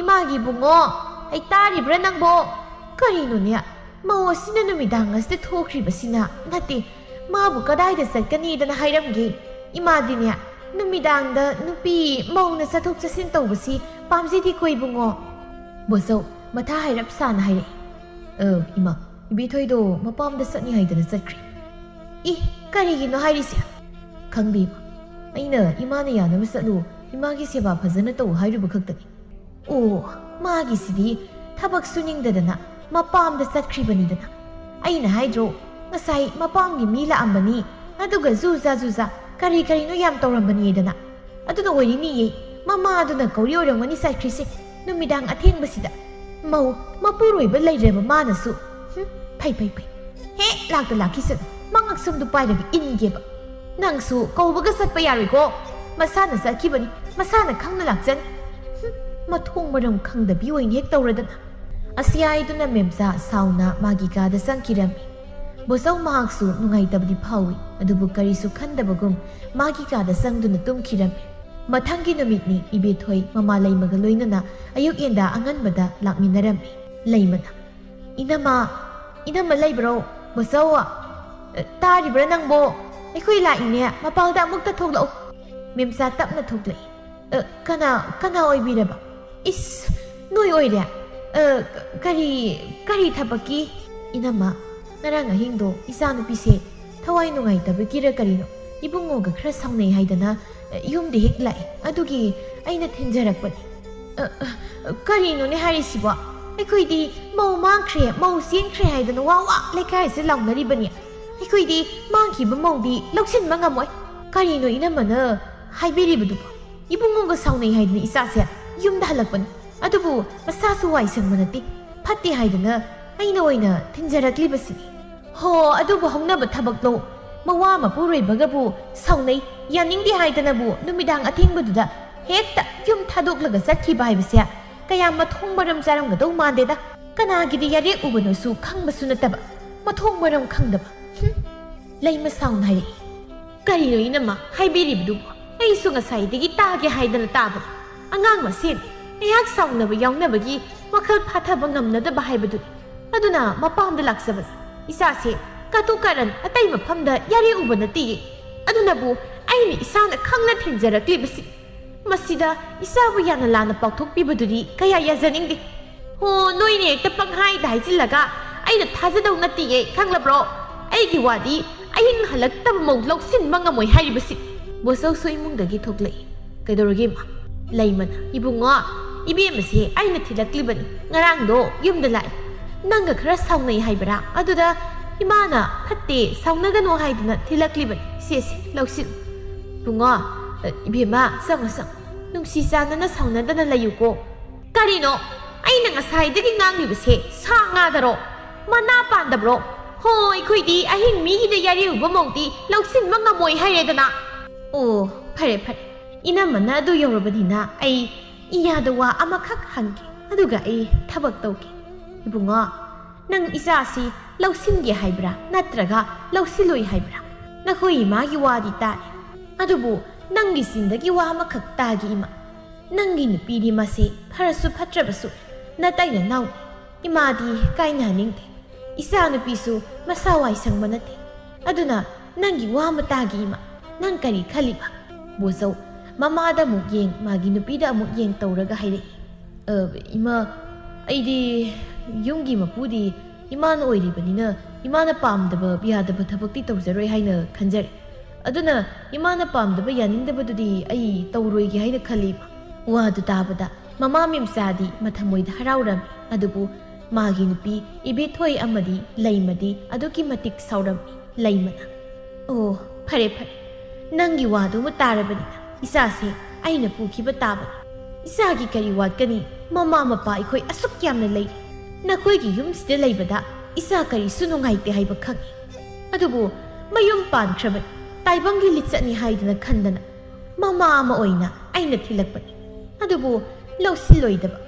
ꯏꯃꯥꯒꯤ ꯏꯕꯨꯡꯉꯣ, ꯑꯩ ꯇꯥꯔꯤꯕ꯭ꯔꯥ ꯅꯪꯕꯣ? ꯀꯔꯤꯅꯣꯅꯦ, ꯃꯧ ꯑꯁꯤꯅ ꯅꯨꯃꯤꯗꯥꯡ ꯑꯁꯤꯗ ꯊꯣꯛꯈ꯭ꯔꯤꯕꯁꯤꯅ? ꯅꯠꯇꯦ, ꯃꯥꯕꯨ ꯀꯗꯥꯏꯗ ꯆꯠꯀꯅꯤꯗꯅ ꯍꯥꯏꯔꯝꯒꯦ? ꯏꯃꯥꯗꯤꯅꯦ, ꯅꯨꯃꯤꯗꯥꯡꯗ ꯅꯨꯄꯤ ꯃꯧꯅ ꯆꯠꯊꯣꯛ ꯆꯠꯁꯤꯟ ꯇꯧꯕꯁꯤ ꯄꯥꯝꯖꯗꯦꯀꯣ ꯏꯕꯨꯡꯉꯣ?" ꯕꯣꯆꯧ ꯃꯊꯥ ꯍꯥꯏꯔꯞ ꯁꯥꯅ ꯍꯥꯏꯔꯛꯏ꯫ "ꯑ, ꯏꯃꯥ, ꯏꯕꯦꯊꯣꯏꯗꯣ ꯃꯄꯥꯝꯗ ꯆꯠꯅꯤ ꯍꯥꯏꯗꯅ ꯆꯠꯈ꯭ꯔꯦ꯫" "ꯏ, ꯀꯔꯤꯒꯤꯅꯣ ꯍꯥꯏꯔꯤꯁꯦ?" "ꯈꯪꯗꯦ ꯏꯃꯥ, ꯑꯩꯅ ꯏꯃꯥꯅ ꯌꯥꯅꯕ ꯆꯠꯂꯨ, ꯏꯃꯥꯒꯤ ꯁꯦꯕꯥ ꯐꯖꯅ ꯇꯧ ꯍꯥꯏꯔꯨꯕ ꯈꯛꯇꯅꯤ꯫" "ꯑꯣ, ꯃꯥꯒꯤꯁꯤꯗꯤ ꯊꯕꯛ ꯁꯨꯅꯤꯡꯗꯗꯅ ꯃꯄꯥꯝꯗ ꯆꯠꯈ꯭ꯔꯤꯕꯅꯤꯗꯅ꯫ ꯑꯩꯅ ꯍꯥꯏꯗ꯭ꯔꯣ, ꯉꯁꯥꯏ ꯃꯄꯥꯝꯒꯤ ꯃꯤ ꯂꯥꯛꯑꯝꯕꯅꯤ, ꯑꯗꯨꯒ ꯖꯨꯖꯥ ꯖꯨꯖꯥ ꯀꯔꯤ ꯀꯔꯤꯅꯣ ꯌꯥꯝ ꯇꯧꯔꯝꯕꯅꯤꯗꯅ꯫ ꯑꯗꯨꯅ ꯑꯣꯏꯔꯤꯅꯤꯌꯦ, ꯃꯃꯥꯗꯨꯅ ꯀꯧꯔꯤ ꯑꯣꯏꯔꯝꯒꯅꯤ ꯆꯠꯈ꯭ꯔꯤꯁꯦ ꯅꯨꯃꯤꯗꯥꯡ ꯑꯊꯦꯡꯕꯁꯤꯗ꯫ ꯃꯧ ꯃꯄꯨꯔꯣꯏꯕ ꯂꯩꯔꯕ ꯃꯥꯅꯁꯨ꯫ ꯍꯨꯝ, ꯐꯩ, ꯐꯩ, ꯐꯩ꯫ ꯍꯦꯛ ꯂꯥꯛꯇ ꯂꯥꯛꯈꯤꯁꯅꯨ, ꯃꯉꯛꯁꯝꯗꯨ ꯄꯥꯏꯔꯒ ꯏꯟꯒꯦꯕ꯫ ꯅꯪꯁꯨ ꯀꯧꯕꯒ ꯆꯠꯄ ꯌꯥꯔꯣꯏꯀꯣ꯫ ꯃꯁꯥꯅ ꯆꯠꯈꯤꯕꯅꯤ, ꯃꯁꯥꯅ ꯈꯪꯅ ꯂꯥꯛꯆꯅꯤ꯫ ꯍꯨꯝ, ꯃꯊꯣꯡ ꯃꯔꯝ ꯈꯪꯗꯕꯤ ꯑꯣꯏꯅ ꯍꯦꯛ ꯇꯧꯔꯗꯅ꯫" ꯑꯁꯤ ꯍꯥꯏꯗꯨꯅ ꯃꯦꯝꯆꯥ ꯁꯥꯎꯅ ꯃꯥꯒꯤ ꯀꯥꯗ ꯆꯪꯈꯤꯔꯝꯃꯤ꯫ ꯕꯣꯆꯧ ꯃꯍꯥꯛꯁꯨ ꯅꯨꯡꯉꯥꯏꯇꯕꯗꯤ ꯐꯥꯎꯏ, ꯑꯗꯨꯕꯨ ꯀꯔꯤꯁꯨ ꯈꯟꯗꯕꯒꯨꯝ ꯃꯥꯒꯤ ꯀꯥꯗ ꯆꯪꯗꯨꯅ ꯇꯨꯝꯈꯤꯔꯝꯃꯤ꯫ ꯃꯊꯪꯒꯤ ꯅꯨꯃꯤꯠꯅꯤ, ꯏꯕꯦꯊꯣꯏ ꯃꯃꯥ ꯂꯩꯃꯒ ꯂꯣꯏꯅꯅ ꯑꯌꯨꯛ ꯌꯦꯟꯗꯥ ꯑꯉꯟꯕꯗ ꯂꯥꯛꯃꯤꯟꯅꯔꯝꯃꯤ꯫ ꯂꯩꯃꯅ, ꯏꯅꯝꯃ, ꯏꯅꯝꯃ ꯂꯩꯕ꯭ꯔꯣ? ꯕꯣꯆꯧ, ꯑ, ꯇꯥꯔꯤꯕ꯭ꯔꯥ ꯅꯪꯕꯣ? ꯑꯩꯈꯣꯏ ꯂꯥꯛꯏꯅꯦ, ꯃꯄꯥꯜꯗ ꯑꯃꯨꯛꯇ ꯊꯣꯛꯂꯛꯎ꯫ ꯃꯦꯝꯆꯥ ꯇꯞꯅ ꯊꯣꯛꯂꯛꯏ꯫ "ꯑ, ꯀꯅꯥ, ꯀꯅꯥ ꯑꯣꯏꯕꯤꯔꯕ?" "ꯏꯁ, ꯅꯣꯏ ꯑꯣꯏꯔꯦ? ꯑ, ꯀ-, ꯀꯔꯤ, ꯀꯔꯤ ꯊꯕꯛꯀꯤ?" "ꯏꯅꯝꯃ, ꯉꯔꯥꯡ ꯑꯍꯤꯡꯗꯣ ꯏꯆꯥꯅꯨꯄꯤꯁꯦ ꯊꯋꯥꯏ ꯅꯨꯡꯉꯥꯏꯇꯕꯒꯤꯔ ꯀꯔꯤꯅꯣ, ꯏꯕꯨꯡꯉꯣꯒ ꯈꯔ ꯁꯥꯎꯅꯩ ꯍꯥꯏꯗꯅ, ꯑ, ꯌꯨꯝꯗ ꯍꯦꯛ ꯂꯥꯛꯑꯦ꯫ ꯑꯗꯨꯒꯤ ꯑꯩꯅ ꯊꯤꯟꯖꯔꯛꯄꯅꯤ꯫" "ꯑ, ꯑ, ꯀꯔꯤꯅꯣꯅꯦ ꯍꯥꯏꯔꯤꯁꯤꯕꯣ? ꯑꯩꯈꯣꯏꯗꯤ ꯃꯧ ꯃꯥꯡꯈ꯭ꯔꯦ, ꯃꯧ ꯆꯦꯟꯈ꯭ꯔꯦ ꯍꯥꯏꯗꯅ ꯋꯥ ꯋꯥ ꯂꯩꯀꯥꯏꯁꯦ ꯂꯥꯎꯅꯔꯤꯕꯅꯤ꯫ ꯑꯩꯈꯣꯏꯗꯤ ꯃꯥꯡꯈꯤꯕ ꯃꯧꯗꯤ ꯂꯧꯁꯤꯟꯕ ꯉꯝꯃꯣꯏ꯫" "ꯀꯔꯤꯅꯣ ꯏꯅꯝꯃꯅ ꯍꯥꯏꯕꯤꯔꯤꯕꯗꯨꯕꯣ? ꯏꯕꯨꯡꯉꯣꯒ ꯁꯥꯎꯅꯩ ꯍꯥꯏꯗꯅ ꯏꯆꯥꯁꯦ ꯌꯨꯝꯗ ꯍꯜꯂꯛꯄꯅꯤ꯫ ꯑꯗꯨꯕꯨ ꯃꯁꯥꯁꯨ ꯋꯥꯏ ꯁꯪꯕ ꯅꯠꯇꯦ, ꯐꯠꯇꯦ ꯍꯥꯏꯗꯅ ꯑꯩꯅ ꯑꯣꯏꯅ ꯊꯤꯟꯖꯔꯛꯂꯤꯕꯁꯤꯅꯤ꯫" "ꯍꯣ, ꯑꯗꯨꯕꯨ ꯍꯧꯅꯕ ꯊꯕꯛꯂꯣ? ꯃꯋꯥ ꯃꯄꯨꯔꯣꯏꯕꯒꯕꯨ ꯁꯥꯎꯅꯩ, ꯌꯥꯅꯤꯡꯗꯦ ꯍꯥꯏꯗꯅꯕꯨ ꯅꯨꯃꯤꯗꯥꯡ ꯑꯊꯦꯡꯕꯗꯨꯗ ꯍꯦꯛꯇ ꯌꯨꯝ ꯊꯥꯗꯣꯛꯂꯒ ꯆꯠꯈꯤꯕ ꯍꯥꯏꯕꯁꯦ ꯀꯌꯥ ꯃꯊꯣꯡ ꯃꯔꯝ ꯆꯥꯔꯝꯒꯗꯧ ꯃꯥꯟꯗꯦꯗ꯫ ꯀꯅꯥꯒꯤꯗꯤ ꯌꯥꯔꯦꯛ ꯎꯕꯅꯣꯁꯨ ꯈꯪꯕꯁꯨ ꯅꯠꯇꯕ, ꯃꯊꯣꯡ ꯃꯔꯝ ꯈꯪꯗꯕ꯫ ꯍꯨꯝ!" ꯂꯩꯃ ꯁꯥꯎꯅ ꯍꯥꯏꯔꯛꯏ꯫ "ꯀꯔꯤꯅꯣ ꯏꯅꯝꯃ ꯍꯥꯏꯕꯤꯔꯤꯕꯗꯨꯕꯨ? ꯑꯩꯁꯨ ꯉꯁꯥꯏꯗꯒꯤ ꯇꯥꯒꯦ ꯍꯥꯏꯗꯅ ꯇꯥꯕꯅꯤ꯫ ꯑꯉꯥꯡ ꯃꯁꯦꯟ ꯉꯥꯏꯍꯥꯛ ꯁꯥꯎꯅꯕ ꯌꯥꯎꯅꯕꯒꯤ ꯋꯥꯈꯜ ꯐꯥꯊꯕ ꯉꯝꯅꯗꯕ ꯍꯥꯏꯕꯗꯨꯅꯤ꯫ ꯑꯗꯨꯅ ꯃꯄꯥꯝꯗ ꯂꯥꯛꯆꯕꯅꯤ꯫ ꯏꯆꯥꯁꯦ ꯀꯥꯇꯨ ꯀꯥꯔꯟ ꯑꯇꯩ ꯃꯐꯝꯗ ꯌꯥꯔꯦ ꯎꯕ ꯅꯠꯇꯦꯌꯦ꯫ ꯑꯗꯨꯅꯕꯨ ꯑꯩꯅ ꯏꯁꯥꯅ ꯈꯪꯅ ꯊꯤꯟꯖꯔꯛꯂꯤꯕꯁꯤ꯫ ꯃꯁꯤꯗ ꯏꯆꯥꯕꯨ ꯌꯥꯝꯅ ꯂꯥꯟꯅ ꯄꯥꯎꯊꯣꯛꯄꯤꯕꯗꯨꯗꯤ ꯀꯌꯥ ꯌꯥꯖꯅꯤꯡꯗꯦ꯫ ꯍꯣ, ꯅꯣꯏꯅ ꯍꯦꯛꯇ ꯄꯪꯍꯥꯏꯗ ꯍꯥꯏꯖꯤꯜꯂꯒ ꯑꯩꯅ ꯊꯥꯖꯗꯧ ꯅꯠꯇꯤꯌꯦ, ꯈꯪꯂꯕ꯭ꯔꯣ? ꯑꯩꯒꯤ ꯋꯥꯗꯤ ꯑꯍꯤꯡ ꯍꯜꯂꯛꯇꯕ ꯃꯧ ꯂꯧꯁꯤꯟꯕ ꯉꯝꯃꯣꯏ ꯍꯥꯏꯔꯤꯕꯁꯤ꯫" ꯕꯣꯆꯧꯁꯨ ꯏꯃꯨꯡꯗꯒꯤ ꯊꯣꯛꯂꯛꯏ꯫ "ꯀꯩꯗꯧꯔꯒꯦ, ꯏꯃꯥ?" ꯂꯩꯃꯅ, "ꯏꯕꯨꯡꯉꯣ, ꯏꯕꯦꯝꯃꯁꯦ ꯑꯩꯅ ꯊꯤꯜꯂꯛꯂꯤꯕꯅꯤ꯫ ꯉꯔꯥꯡꯗꯣ ꯌꯨꯝꯗ ꯂꯥꯛꯏ꯫ ꯅꯪꯒ ꯈꯔ ꯁꯥꯎꯅꯩ ꯍꯥꯏꯕ꯭ꯔꯥ? ꯑꯗꯨꯗ ꯏꯃꯥꯅ ꯐꯠꯇꯦ, ꯁꯥꯎꯅꯒꯅꯨ ꯍꯥꯏꯗꯅ ꯊꯤꯜꯂꯛꯂꯤꯕꯅꯤ꯫ ꯁꯦ, ꯁꯦ, ꯂꯧꯁꯤꯜꯂꯨ꯫" "ꯏꯕꯨꯡꯉꯣ, ꯑ, ꯏꯕꯦꯝꯃ, ꯆꯪꯉꯣ, ꯆꯪꯉꯣ꯫ ꯅꯨꯡꯁꯤ ꯆꯥꯟꯅꯅ ꯁꯥꯎꯅꯗꯅ ꯂꯩꯌꯨꯀꯣ꯫" "ꯀꯔꯤꯅꯣ? ꯑꯩꯅ ꯉꯁꯥꯏꯗꯒꯤ ꯉꯥꯡꯂꯤꯕꯁꯦ ꯁꯥ ꯉꯥꯗꯔꯣ? ꯃꯅꯥ ꯄꯥꯟꯗꯕ꯭ꯔꯣ? ꯍꯣ, ꯑꯩꯈꯣꯏꯗꯤ ꯑꯍꯤꯡ ꯃꯤꯒꯤꯗ ꯌꯥꯔꯦ ꯎꯕ ꯃꯧꯗꯤ ꯂꯧꯁꯤꯟꯕ ꯉꯝꯃꯣꯏ ꯍꯥꯏꯔꯦꯗꯅ꯫" "ꯑꯣ, ꯐꯔꯦ, ꯐꯔꯦ꯫ ꯏꯅꯝꯃꯅ ꯑꯗꯨ ꯌꯧꯔꯕꯅꯤꯅ ꯑꯩ ꯏꯌꯥꯗ ꯋꯥ ꯑꯃꯈꯛ ꯍꯪꯒꯦ, ꯑꯗꯨꯒ ꯑꯩ ꯊꯕꯛ ꯇꯧꯒꯦ꯫ ꯏꯕꯨꯡꯉꯣ, ꯅꯪ ꯏꯆꯥꯁꯤ ꯂꯧꯁꯤꯟꯒꯦ ꯍꯥꯏꯕ꯭ꯔꯥ, ꯅꯠꯇ꯭ꯔꯒ ꯂꯧꯁꯤꯜꯂꯣꯏ ꯍꯥꯏꯕ꯭ꯔꯥ? ꯅꯈꯣꯏ ꯏꯃꯥꯒꯤ ꯋꯥꯗꯤ ꯇꯥꯔꯦ, ꯑꯗꯨꯕꯨ ꯅꯪꯒꯤ ꯆꯤꯟꯗꯒꯤ ꯋꯥ ꯑꯃꯈꯛ ꯇꯥꯒꯦ, ꯏꯃꯥ꯫ ꯅꯪꯒꯤ ꯅꯨꯄꯤꯗꯤ ꯃꯁꯦ ꯐꯔꯁꯨ ꯐꯠꯇ꯭ꯔꯕꯁꯨ ꯅꯇꯩ ꯅꯅꯥꯎ꯫ ꯏꯃꯥꯗꯤ ꯀꯥꯏꯅꯍꯟꯅꯤꯡꯗꯦ꯫ ꯏꯆꯥ ꯅꯨꯄꯤꯁꯨ ꯃꯁꯥ ꯋꯥꯏ ꯁꯪꯕ ꯅꯠꯇꯦ꯫ ꯑꯗꯨꯅ ꯅꯪꯒꯤ ꯋꯥ ꯑꯃ ꯇꯥꯒꯦ ꯏꯃꯥ꯫ ꯅꯪ ꯀꯔꯤ ꯈꯜꯂꯤꯕ? ꯕꯣꯖꯧ ꯃꯃꯥꯗ ꯑꯃꯨꯛ ꯌꯦꯡ, ꯃꯥꯒꯤ ꯅꯨꯄꯤꯗ ꯑꯃꯨꯛ ꯌꯦꯡ ꯇꯧꯔꯒ ꯍꯥꯏꯔꯛꯏ, "ꯑ, ꯏꯃꯥ, ꯑꯩꯗꯤ ꯌꯨꯝꯒꯤ ꯃꯄꯨꯗꯤ ꯏꯃꯥꯅ ꯑꯣꯏꯔꯤꯕꯅꯤꯅ ꯏꯃꯥꯅ ꯄꯥꯝꯗꯕ ꯌꯥꯗꯕ ꯊꯕꯛꯇꯤ ꯇꯧꯖꯔꯣꯏ ꯍꯥꯏꯅ ꯈꯟꯖꯔꯦ꯫ ꯑꯗꯨꯅ ꯏꯃꯥꯅ ꯄꯥꯝꯗꯕ ꯌꯥꯅꯤꯡꯗꯕꯗꯨꯗꯤ ꯑꯩ ꯇꯧꯔꯣꯏꯒꯦ ꯍꯥꯏꯅ ꯈꯜꯂꯤ ꯏꯃꯥ꯫" ꯋꯥꯗꯨ ꯇꯥꯕꯗ ꯃꯃꯥ ꯃꯦꯝꯆꯥꯗꯤ ꯃꯊꯃꯣꯏꯗ ꯍꯔꯥꯎꯔꯝꯃꯤ꯫ ꯑꯗꯨꯕꯨ ꯃꯥꯒꯤ ꯅꯨꯄꯤ ꯏꯕꯦꯊꯣꯏ ꯑꯃꯗꯤ ꯂꯩꯃꯗꯤ ꯑꯗꯨꯛꯀꯤ ꯃꯇꯤꯛ ꯁꯥꯎꯔꯝꯃꯤ꯫ ꯂꯩꯃꯅ, "ꯑꯣ, ꯐꯔꯦ ꯐꯔꯦ, ꯅꯪꯒꯤ ꯋꯥꯗꯨꯃ ꯇꯥꯔꯕꯅꯤꯅ ꯏꯆꯥꯁꯦ ꯑꯩꯅ ꯄꯨꯈꯤꯕ ꯇꯥꯕꯅꯤ꯫ ꯏꯆꯥꯒꯤ ꯀꯔꯤ ꯋꯥꯠꯀꯅꯤ? ꯃꯃꯥ ꯃꯄꯥ ꯑꯩꯈꯣꯏ ꯑꯁꯨꯛ ꯌꯥꯝꯅ ꯂꯩ꯫ ꯅꯈꯣꯏꯒꯤ ꯌꯨꯝꯁꯤꯗ ꯂꯩꯕꯗ ꯏꯆꯥ ꯀꯔꯤꯁꯨ ꯅꯨꯡꯉꯥꯏꯇꯦ ꯍꯥꯏꯕ ꯈꯪꯏ꯫ ꯑꯗꯨꯕꯨ ꯃꯌꯨꯝ ꯄꯥꯟꯈ꯭ꯔꯕꯅꯤ, ꯇꯥꯏꯕꯪꯒꯤ ꯂꯤꯆꯠꯅꯤ ꯍꯥꯏꯗꯅ ꯈꯟꯗꯅ ꯃꯃꯥ ꯑꯃ ꯑꯣꯏꯅ ꯑꯩꯅ ꯊꯤꯜꯂꯛꯄꯅꯤ꯫ ꯑꯗꯨꯕꯨ ꯂꯧꯁꯤꯜꯂꯣꯏꯗꯕ,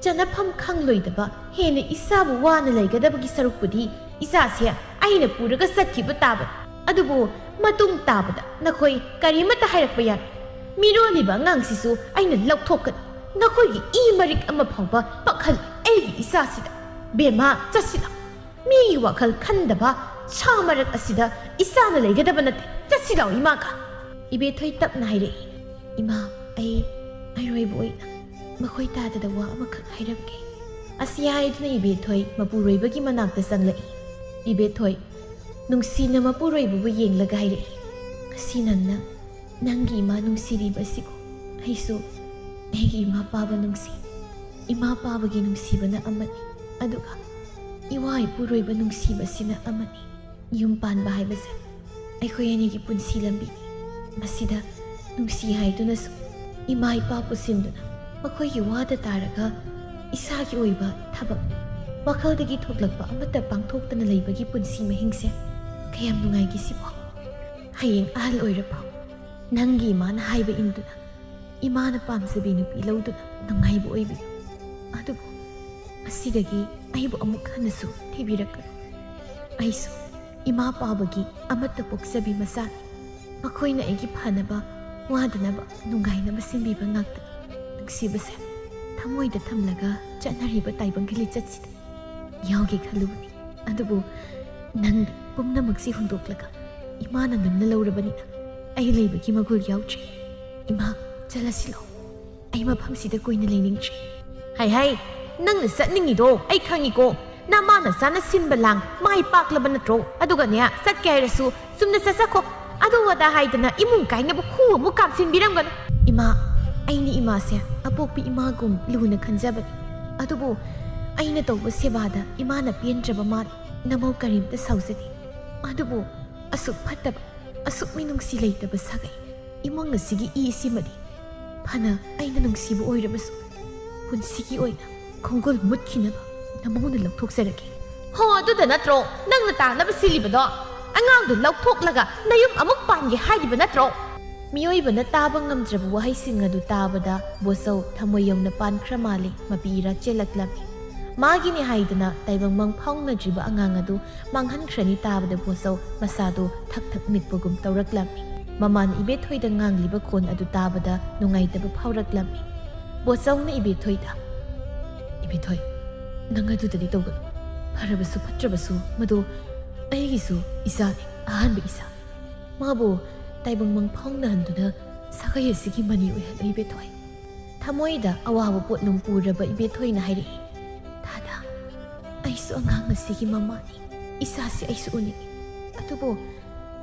ꯆꯠꯅꯐꯝ ꯈꯪꯂꯣꯏꯗꯕ, ꯍꯦꯟꯅ ꯏꯆꯥꯕꯨ ꯋꯥꯅ ꯂꯩꯒꯗꯕꯒꯤ ꯁꯔꯨꯛꯄꯨꯗꯤ ꯏꯆꯥꯁꯦ ꯑꯩꯅ ꯄꯨꯔꯒ ꯆꯠꯈꯤꯕ ꯇꯥꯕꯅꯤ꯫ ꯑꯗꯨꯕꯨ ꯃꯇꯨꯡ ꯇꯥꯕꯗ ꯅꯈꯣꯏ ꯀꯔꯤꯃꯠꯇ ꯍꯥꯏꯔꯛꯄ ꯌꯥꯔꯣꯏ꯫ ꯃꯤꯔꯣꯜꯂꯤꯕ ꯑꯉꯥꯡꯁꯤꯁꯨ ꯑꯩꯅ ꯂꯧꯊꯣꯛꯀꯅꯤ꯫ ꯅꯈꯣꯏꯒꯤ ꯏ ꯃꯔꯤꯛ ꯑꯃ ꯐꯥꯎꯕ ꯄꯛꯍꯜꯂꯣꯏ ꯑꯩꯒꯤ ꯏꯆꯥꯁꯤꯗ꯫ ꯕꯦꯝꯃ, ꯆꯠꯁꯤꯗ꯫ ꯃꯤꯒꯤ ꯋꯥꯈꯜ ꯈꯟꯗꯕ ꯁꯥ ꯃꯔꯛ ꯑꯁꯤꯗ ꯏꯆꯥꯅ ꯂꯩꯒꯗꯕ ꯅꯠꯇꯦ꯫ ꯆꯠꯁꯤ ꯂꯥꯎ ꯏꯃꯥꯒ꯫" ꯏꯕꯦꯊꯣꯏ ꯇꯞꯅ ꯍꯥꯏꯔꯛꯏ, "ꯏꯃꯥ, ꯑꯩ ꯑꯔꯣꯏꯕ ꯑꯣꯏꯅ ꯃꯈꯣꯏ ꯇꯥꯗꯗ ꯋꯥ ꯑꯃꯈꯛ ꯍꯥꯏꯔꯝꯒꯦ꯫" ꯑꯁꯤ ꯍꯥꯏꯗꯨꯅ ꯏꯕꯦꯊꯣꯏ ꯃꯄꯨꯔꯣꯏꯕꯒꯤ ꯃꯅꯥꯛꯇ ꯆꯪꯂꯛꯏ꯫ ꯏꯕꯦꯊꯣꯏ ꯅꯨꯡꯁꯤꯅ ꯃꯄꯨꯔꯣꯏꯕꯕꯨ ꯌꯦꯡꯂꯒ ꯍꯥꯏꯔꯛꯏ, "ꯉꯁꯤ ꯅꯪꯅ ꯅꯪꯒꯤ ꯏꯃꯥ ꯅꯨꯡꯁꯤꯔꯤꯕ ꯑꯁꯤꯕꯨ ꯑꯩꯁꯨ ꯑꯩꯒꯤ ꯏꯃꯥ ꯄꯥꯕ ꯅꯨꯡꯁꯤ꯫ ꯏꯃꯥ ꯄꯥꯕꯒꯤ ꯅꯨꯡꯁꯤꯕꯅ ꯑꯃꯅꯤ, ꯑꯗꯨꯒ ꯏꯋꯥ ꯏꯄꯨꯔꯣꯏꯕ ꯅꯨꯡꯁꯤꯕꯁꯤꯅ ꯑꯃꯅꯤ꯫ ꯌꯨꯝ ꯄꯥꯟꯕ ꯍꯥꯏꯕꯁꯦ ꯑꯩꯈꯣꯏ ꯑꯅꯤꯒꯤ ꯄꯨꯟꯁꯤ ꯂꯝꯕꯤꯅꯤ꯫ ꯃꯁꯤꯗ ꯅꯨꯡꯁꯤ ꯍꯥꯏꯗꯨꯅꯁꯨ ꯏꯃꯥ ꯏꯄꯥ ꯄꯨꯁꯤꯟꯗꯨꯅ ꯃꯈꯣꯏꯒꯤ ꯋꯥꯗ ꯇꯥꯔꯒ ꯏꯁꯥꯒꯤ ꯑꯣꯏꯕ ꯊꯕꯛ, ꯋꯥꯈꯜꯗꯒꯤ ꯊꯣꯛꯂꯛꯄ ꯑꯃꯠꯇ ꯄꯥꯡꯊꯣꯛꯇꯅ ꯂꯩꯕꯒꯤ ꯄꯨꯟꯁꯤ ꯃꯍꯤꯡꯁꯦ ꯀꯌꯥꯝ ꯅꯨꯡꯉꯥꯏꯒꯦ ꯁꯤꯕꯣ? ꯍꯌꯦꯡ ꯑꯍꯜ ꯑꯣꯏꯔꯐꯥꯎ ꯅꯪꯒꯤ ꯏꯃꯥꯅ ꯍꯥꯏꯕ ꯏꯟꯗꯨꯅ ꯏꯃꯥꯅ ꯄꯥꯝꯖꯕꯤ ꯅꯨꯄꯤ ꯂꯧꯗꯨꯅ ꯅꯨꯡꯉꯥꯏꯕ ꯑꯣꯏꯕꯤꯌꯨ꯫ ꯑꯗꯨꯕꯨ ꯃꯁꯤꯗꯒꯤ ꯑꯩꯕꯨ ꯑꯃꯨꯛ ꯍꯟꯅꯁꯨ ꯊꯤꯕꯤꯔꯛꯀꯅꯨ꯫ ꯑꯩꯁꯨ ꯏꯃꯥ ꯄꯥꯕꯒꯤ ꯑꯃꯠꯇ ꯄꯣꯛꯆꯕꯤ ꯃꯆꯥꯅꯤ꯫ ꯃꯈꯣꯏꯅ ꯑꯩꯒꯤ ꯐꯅꯕ, ꯋꯥꯗꯅꯕ, ꯅꯨꯡꯉꯥꯏꯅꯕ ꯁꯤꯟꯕꯤꯕ ꯉꯥꯛꯇꯅꯤ꯫ ꯅꯨꯡꯁꯤꯕꯁꯦ ꯊꯃꯣꯏꯗ ꯊꯝꯂꯒ ꯆꯠꯅꯔꯤꯕ ꯇꯥꯏꯕꯪꯒꯤ ꯂꯤꯆꯠꯁꯤꯗ ꯌꯥꯎꯒꯦ ꯈꯜꯂꯨꯕꯅꯤ꯫ ꯑꯗꯨꯕꯨ ꯅꯪ ꯄꯨꯝꯅꯃꯛꯁꯤ ꯍꯨꯟꯗꯣꯛꯂꯒ ꯏꯃꯥꯅ ꯅꯝꯅ ꯂꯧꯔꯕꯅꯤꯅ ꯑꯩ ꯂꯩꯕꯒꯤ ꯃꯒꯨꯜ ꯌꯥꯎꯗ꯭ꯔꯦ꯫ ꯏꯃꯥ, ꯆꯠꯂꯁꯤꯂꯣ꯫ ꯑꯩ ꯃꯐꯝꯁꯤꯗ ꯀꯨꯏꯅ ꯂꯩꯅꯤꯡꯗ꯭ꯔꯦ꯫ ꯍꯥꯏ ꯍꯥꯏ, ꯅꯪꯅ ꯆꯠꯅꯤꯡꯉꯤꯗꯣ ꯑꯩ ꯈꯪꯉꯤꯀꯣ꯫ ꯅꯃꯥ ꯅꯆꯥꯅ ꯁꯤꯟꯕ ꯂꯥꯡ ꯃꯥꯏ ꯄꯥꯛꯂꯕ ꯅꯠꯇ꯭ꯔꯣ? ꯑꯗꯨꯒꯅꯦ, ꯆꯠꯀꯦ ꯍꯥꯏꯔꯁꯨ ꯆꯨꯝꯅ ꯆꯠꯆꯈꯣ꯫ ꯑꯗꯨ ꯑꯗꯥ ꯍꯥꯏꯗꯅ ꯏꯃꯨꯡ ꯀꯥꯏꯅꯕ ꯍꯨ ꯑꯃꯨꯛ ꯀꯥꯝꯁꯤꯟꯕꯤꯔꯝꯒꯅꯨ꯫ ꯏꯃꯥ, ꯑꯩꯅꯤ ꯏꯃꯥꯁꯦ ꯑꯄꯣꯛꯄꯤ ꯏꯃꯥꯒꯨꯝ ꯂꯨꯅ ꯈꯟꯖꯕꯅꯤ꯫ ꯑꯗꯨꯕꯨ ꯑꯩꯅ ꯇꯧꯕ ꯁꯦꯕꯥꯗ ꯏꯃꯥꯅ ꯄꯦꯟꯗ꯭ꯔꯕ ꯃꯥꯜꯂꯤ꯫ ꯅꯃꯧ ꯀꯔꯤꯝꯇ ꯁꯥꯎꯖꯗꯦ꯫ ꯑꯗꯨꯕꯨ ꯑꯁꯨꯛ ꯐꯠꯇꯕ, ꯑꯁꯨꯛ ꯃꯤꯅꯨꯡꯁꯤ ꯂꯩꯇꯕ ꯁꯥꯒꯩ ꯏꯃꯨꯡ ꯑꯁꯤꯒꯤ ꯏꯁꯤꯃꯗꯤ ꯐꯅ ꯑꯩꯅ ꯅꯨꯡꯁꯤꯕ ꯑꯣꯏꯔꯕꯁꯨ ꯄꯨꯟꯁꯤꯒꯤ ꯑꯣꯏꯅ ꯈꯣꯡꯒꯨꯜ ꯃꯨꯠꯈꯤꯅꯕ ꯅꯃꯧꯅ ꯂꯧꯊꯣꯛꯆꯔꯒꯦ꯫ ꯍꯣ, ꯑꯗꯨꯗ ꯅꯠꯇ꯭ꯔꯣ ꯅꯪꯅ ꯇꯥꯅꯕ ꯁꯤꯜꯂꯤꯕꯗꯣ? ꯑꯉꯥꯡꯗꯨ ꯂꯧꯊꯣꯛꯂꯒ ꯅꯌꯨꯝ ꯑꯃꯨꯛ ꯄꯥꯟꯒꯦ ꯍꯥꯏꯔꯤꯕ ꯅꯠꯇ꯭ꯔꯣ? ꯃꯤꯑꯣꯏꯕꯅ ꯇꯥꯕ ꯉꯝꯗ꯭ꯔꯕ ꯋꯥꯍꯩꯁꯤꯡ ꯑꯗꯨ ꯇꯥꯕꯗ ꯕꯣꯆꯧ ꯊꯃꯣꯏ ꯌꯧꯅ ꯄꯥꯟꯈ꯭ꯔ ꯃꯥꯜꯂꯦ꯫ ꯃꯄꯤ ꯏꯔꯥ ꯆꯦꯜꯂꯛꯂꯝꯃꯤ꯫ ꯃꯥꯒꯤꯅꯤ ꯍꯥꯏꯗꯅ ꯇꯥꯏꯕꯪ ꯃꯪ ꯐꯥꯎꯅꯗ꯭ꯔꯤꯕ ꯑꯉꯥꯡ ꯑꯗꯨ ꯃꯥꯡꯍꯟꯈ꯭ꯔꯅꯤ ꯇꯥꯕꯗ ꯕꯣꯆꯧ ꯃꯁꯥꯗꯨ ꯊꯛ ꯊꯛ ꯅꯤꯛꯄꯒꯨꯝ ꯇꯧꯔꯛꯂꯝꯃꯤ꯫ ꯃꯃꯥꯅ ꯏꯕꯦꯊꯣꯏꯗ ꯉꯥꯡꯂꯤꯕ ꯈꯣꯟ ꯑꯗꯨ ꯇꯥꯕꯗ ꯅꯨꯡꯉꯥꯏꯇꯕ ꯐꯥꯎꯔꯛꯂꯝꯃꯤ꯫ ꯕꯣꯆꯧꯅ ꯏꯕꯦꯊꯣꯏꯗ, "ꯏꯕꯦꯊꯣꯏ, ꯅꯪ ꯑꯗꯨꯗꯗꯤ ꯇꯧꯒꯅꯨ꯫ ꯐꯔꯕꯁꯨ ꯐꯠꯇ꯭ꯔꯕꯁꯨ ꯃꯗꯨ ꯑꯩꯒꯤꯁꯨ ꯏꯆꯥꯅꯤ, ꯑꯍꯥꯟꯕ ꯏꯆꯥ꯫ ꯃꯥꯕꯨ ꯇꯥꯏꯕꯪ ꯃꯪ ꯐꯥꯎꯅꯍꯟꯗꯨꯅ ꯁꯥꯒꯩ ꯑꯁꯤꯒꯤ ꯃꯅꯤ ꯑꯣꯏꯍꯜꯂꯨ ꯏꯕꯦꯊꯣꯏ꯫" ꯊꯃꯣꯏꯗ ꯑꯋꯥꯕ ꯄꯣꯠꯂꯨꯝ ꯄꯨꯔꯕ ꯏꯕꯦꯊꯣꯏꯅ ꯍꯥꯏꯔꯛꯏ, "ꯗꯥꯗꯥ, ꯑꯩꯁꯨ ꯑꯉꯥꯡ ꯑꯁꯤꯒꯤ ꯃꯃꯥꯅꯤ꯫ ꯏꯆꯥꯁꯤ ꯑꯩꯁꯨ ꯎꯅꯤꯡꯏ꯫ ꯑꯗꯨꯕꯨ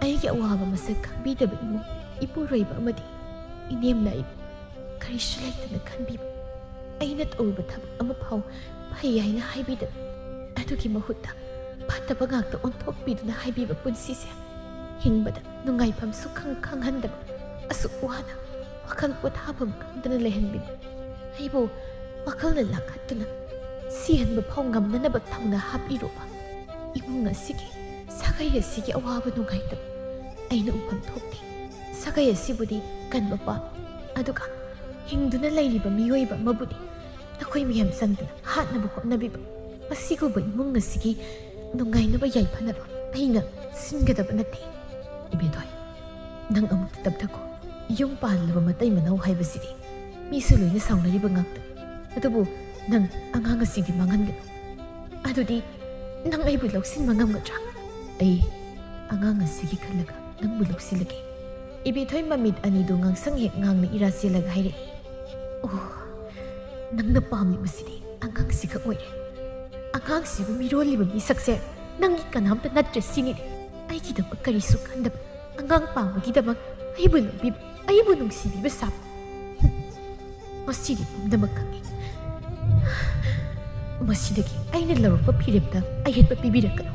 ꯑꯩꯒꯤ ꯑꯋꯥꯕ ꯃꯁꯛ ꯈꯪꯕꯤꯗꯕ ꯏꯃꯨꯡ ꯏꯄꯨꯔꯣꯏꯕ ꯑꯃꯗꯤ ꯏꯅꯦꯝꯅ ꯑꯩꯕꯨ ꯀꯔꯤꯁꯨ ꯂꯩꯇꯅ ꯈꯟꯕꯤꯕ, ꯑꯩꯅ ꯇꯧꯔꯨꯕ ꯊꯕꯛ ꯑꯃ ꯐꯥꯎ ꯐꯩ ꯍꯥꯏꯅ ꯍꯥꯏꯕꯤꯗꯕ, ꯑꯗꯨꯒꯤ ꯃꯍꯨꯠꯇ ꯐꯠꯇꯕ ꯉꯥꯛꯇ ꯑꯣꯟꯊꯣꯛꯄꯤꯗꯨꯅ ꯍꯥꯏꯕꯤꯕ ꯄꯨꯟꯁꯤꯁꯦ ꯍꯤꯡꯕꯗ ꯅꯨꯡꯉꯥꯏꯐꯝꯁꯨ ꯈꯪ ꯈꯪꯍꯟꯗꯕ, ꯑꯁꯨꯛ ꯋꯥꯅ ꯋꯥꯈꯜ ꯄꯣꯊꯥꯐꯝ ꯈꯪꯗꯅ ꯂꯩꯍꯟꯕꯤꯕ, ꯑꯩꯕꯨ ꯋꯥꯈꯜꯅ ꯂꯥꯡꯈꯠꯇꯨꯅ ꯁꯤꯍꯟꯕ ꯐꯥꯎ ꯉꯝꯅꯅꯕ ꯊꯧꯅꯥ ꯍꯥꯞꯄꯤꯔꯨꯕ ꯏꯃꯨꯡ ꯑꯁꯤꯒꯤ, ꯁꯥꯒꯩ ꯑꯁꯤꯒꯤ ꯑꯋꯥꯕ ꯅꯨꯡꯉꯥꯏꯇꯕ ꯑꯩꯅ ꯎꯐꯝ ꯊꯣꯛꯇꯦ꯫ ꯁꯥꯒꯩ ꯑꯁꯤꯕꯨꯗꯤ ꯀꯟꯕ ꯄꯥꯝꯃꯤ, ꯑꯗꯨꯒ ꯍꯤꯡꯗꯨꯅ ꯂꯩꯔꯤꯕ ꯃꯤꯑꯣꯏꯕ ꯑꯃꯕꯨꯗꯤ ꯅꯈꯣꯏ ꯃꯌꯥꯝ ꯆꯪꯗꯅ ꯍꯥꯠꯅꯕ ꯍꯣꯠꯅꯕꯤꯕ, ꯃꯁꯤꯒꯨꯝꯕ ꯏꯃꯨꯡ ꯑꯁꯤꯒꯤ ꯅꯨꯡꯉꯥꯏꯅꯕ ꯌꯥꯏꯐꯅꯕ ꯑꯩꯅ ꯁꯤꯟꯒꯗꯕ ꯅꯠꯇꯦ꯫ ꯏꯕꯦꯊꯣꯏ, ꯅꯪ ꯑꯃꯨꯛꯇ ꯇꯞꯊꯈꯣ꯫ ꯌꯨꯝ ꯄꯥꯜꯂꯕ ꯃꯇꯩ ꯃꯅꯥꯎ ꯍꯥꯏꯕꯁꯤꯗꯤ ꯃꯤꯁꯨ ꯂꯣꯏꯅ ꯁꯥꯎꯅꯔꯤꯕ ꯉꯥꯛꯇꯅꯤ꯫ ꯑꯗꯨꯕꯨ ꯅꯪ ꯑꯉꯥꯡ ꯑꯁꯤꯗꯤ ꯃꯥꯡꯍꯟꯒꯅꯨ꯫ ꯑꯗꯨꯗꯤ ꯅꯪ ꯑꯩꯕꯨ ꯂꯧꯁꯤꯟꯕ ꯉꯝꯒꯗ꯭ꯔꯥ? ꯑꯩ ꯑꯉꯥꯡ ꯑꯁꯤꯒꯤ ꯈꯜꯂꯒ ꯅꯪꯕꯨ ꯂꯧꯁꯤꯜꯂꯒꯦ꯫ ꯏꯕꯦꯊꯣꯏ ꯃꯃꯤꯠ ꯑꯅꯤꯗꯨ ꯉꯥꯡꯁꯪ ꯍꯦꯛ ꯉꯥꯡꯅ ꯏꯔꯥ ꯆꯦꯜꯂꯒ ꯍꯥꯏꯔꯛꯏ, "ꯑꯣ, ꯅꯪꯅ ꯄꯥꯝꯂꯤꯕꯁꯤꯗꯤ ꯑꯉꯥꯡꯁꯤꯈꯛ ꯑꯣꯏꯔꯦ꯫ ꯑꯉꯥꯡꯁꯤꯕꯨ ꯃꯤꯔꯣꯜꯂꯤꯕ ꯃꯤꯁꯛꯁꯦ ꯅꯪꯒꯤ ꯀꯅꯥꯝꯇ ꯅꯠꯇ꯭ꯔꯦ ꯁꯤꯅꯤꯅꯦ꯫ ꯑꯩꯒꯤꯗꯃꯛ ꯀꯔꯤꯁꯨ ꯈꯟꯗꯕ ꯑꯉꯥꯡ ꯄꯥꯝꯕꯒꯤꯗꯃꯛ ꯑꯩꯕꯨ ꯂꯧꯕꯤꯕ, ꯑꯩꯕꯨ ꯅꯨꯡꯁꯤꯕꯤꯕ ꯁꯥꯕ꯫ ꯉꯁꯤꯗꯤ ꯄꯨꯝꯅꯃꯛ ꯈꯪꯉꯤ꯫ ꯃꯁꯤꯗꯒꯤ ꯑꯩꯅ ꯂꯧꯔꯛꯄ ꯐꯤꯔꯦꯞꯇ ꯑꯌꯦꯠꯄ ꯄꯤꯕꯤꯔꯛꯀꯅꯨ,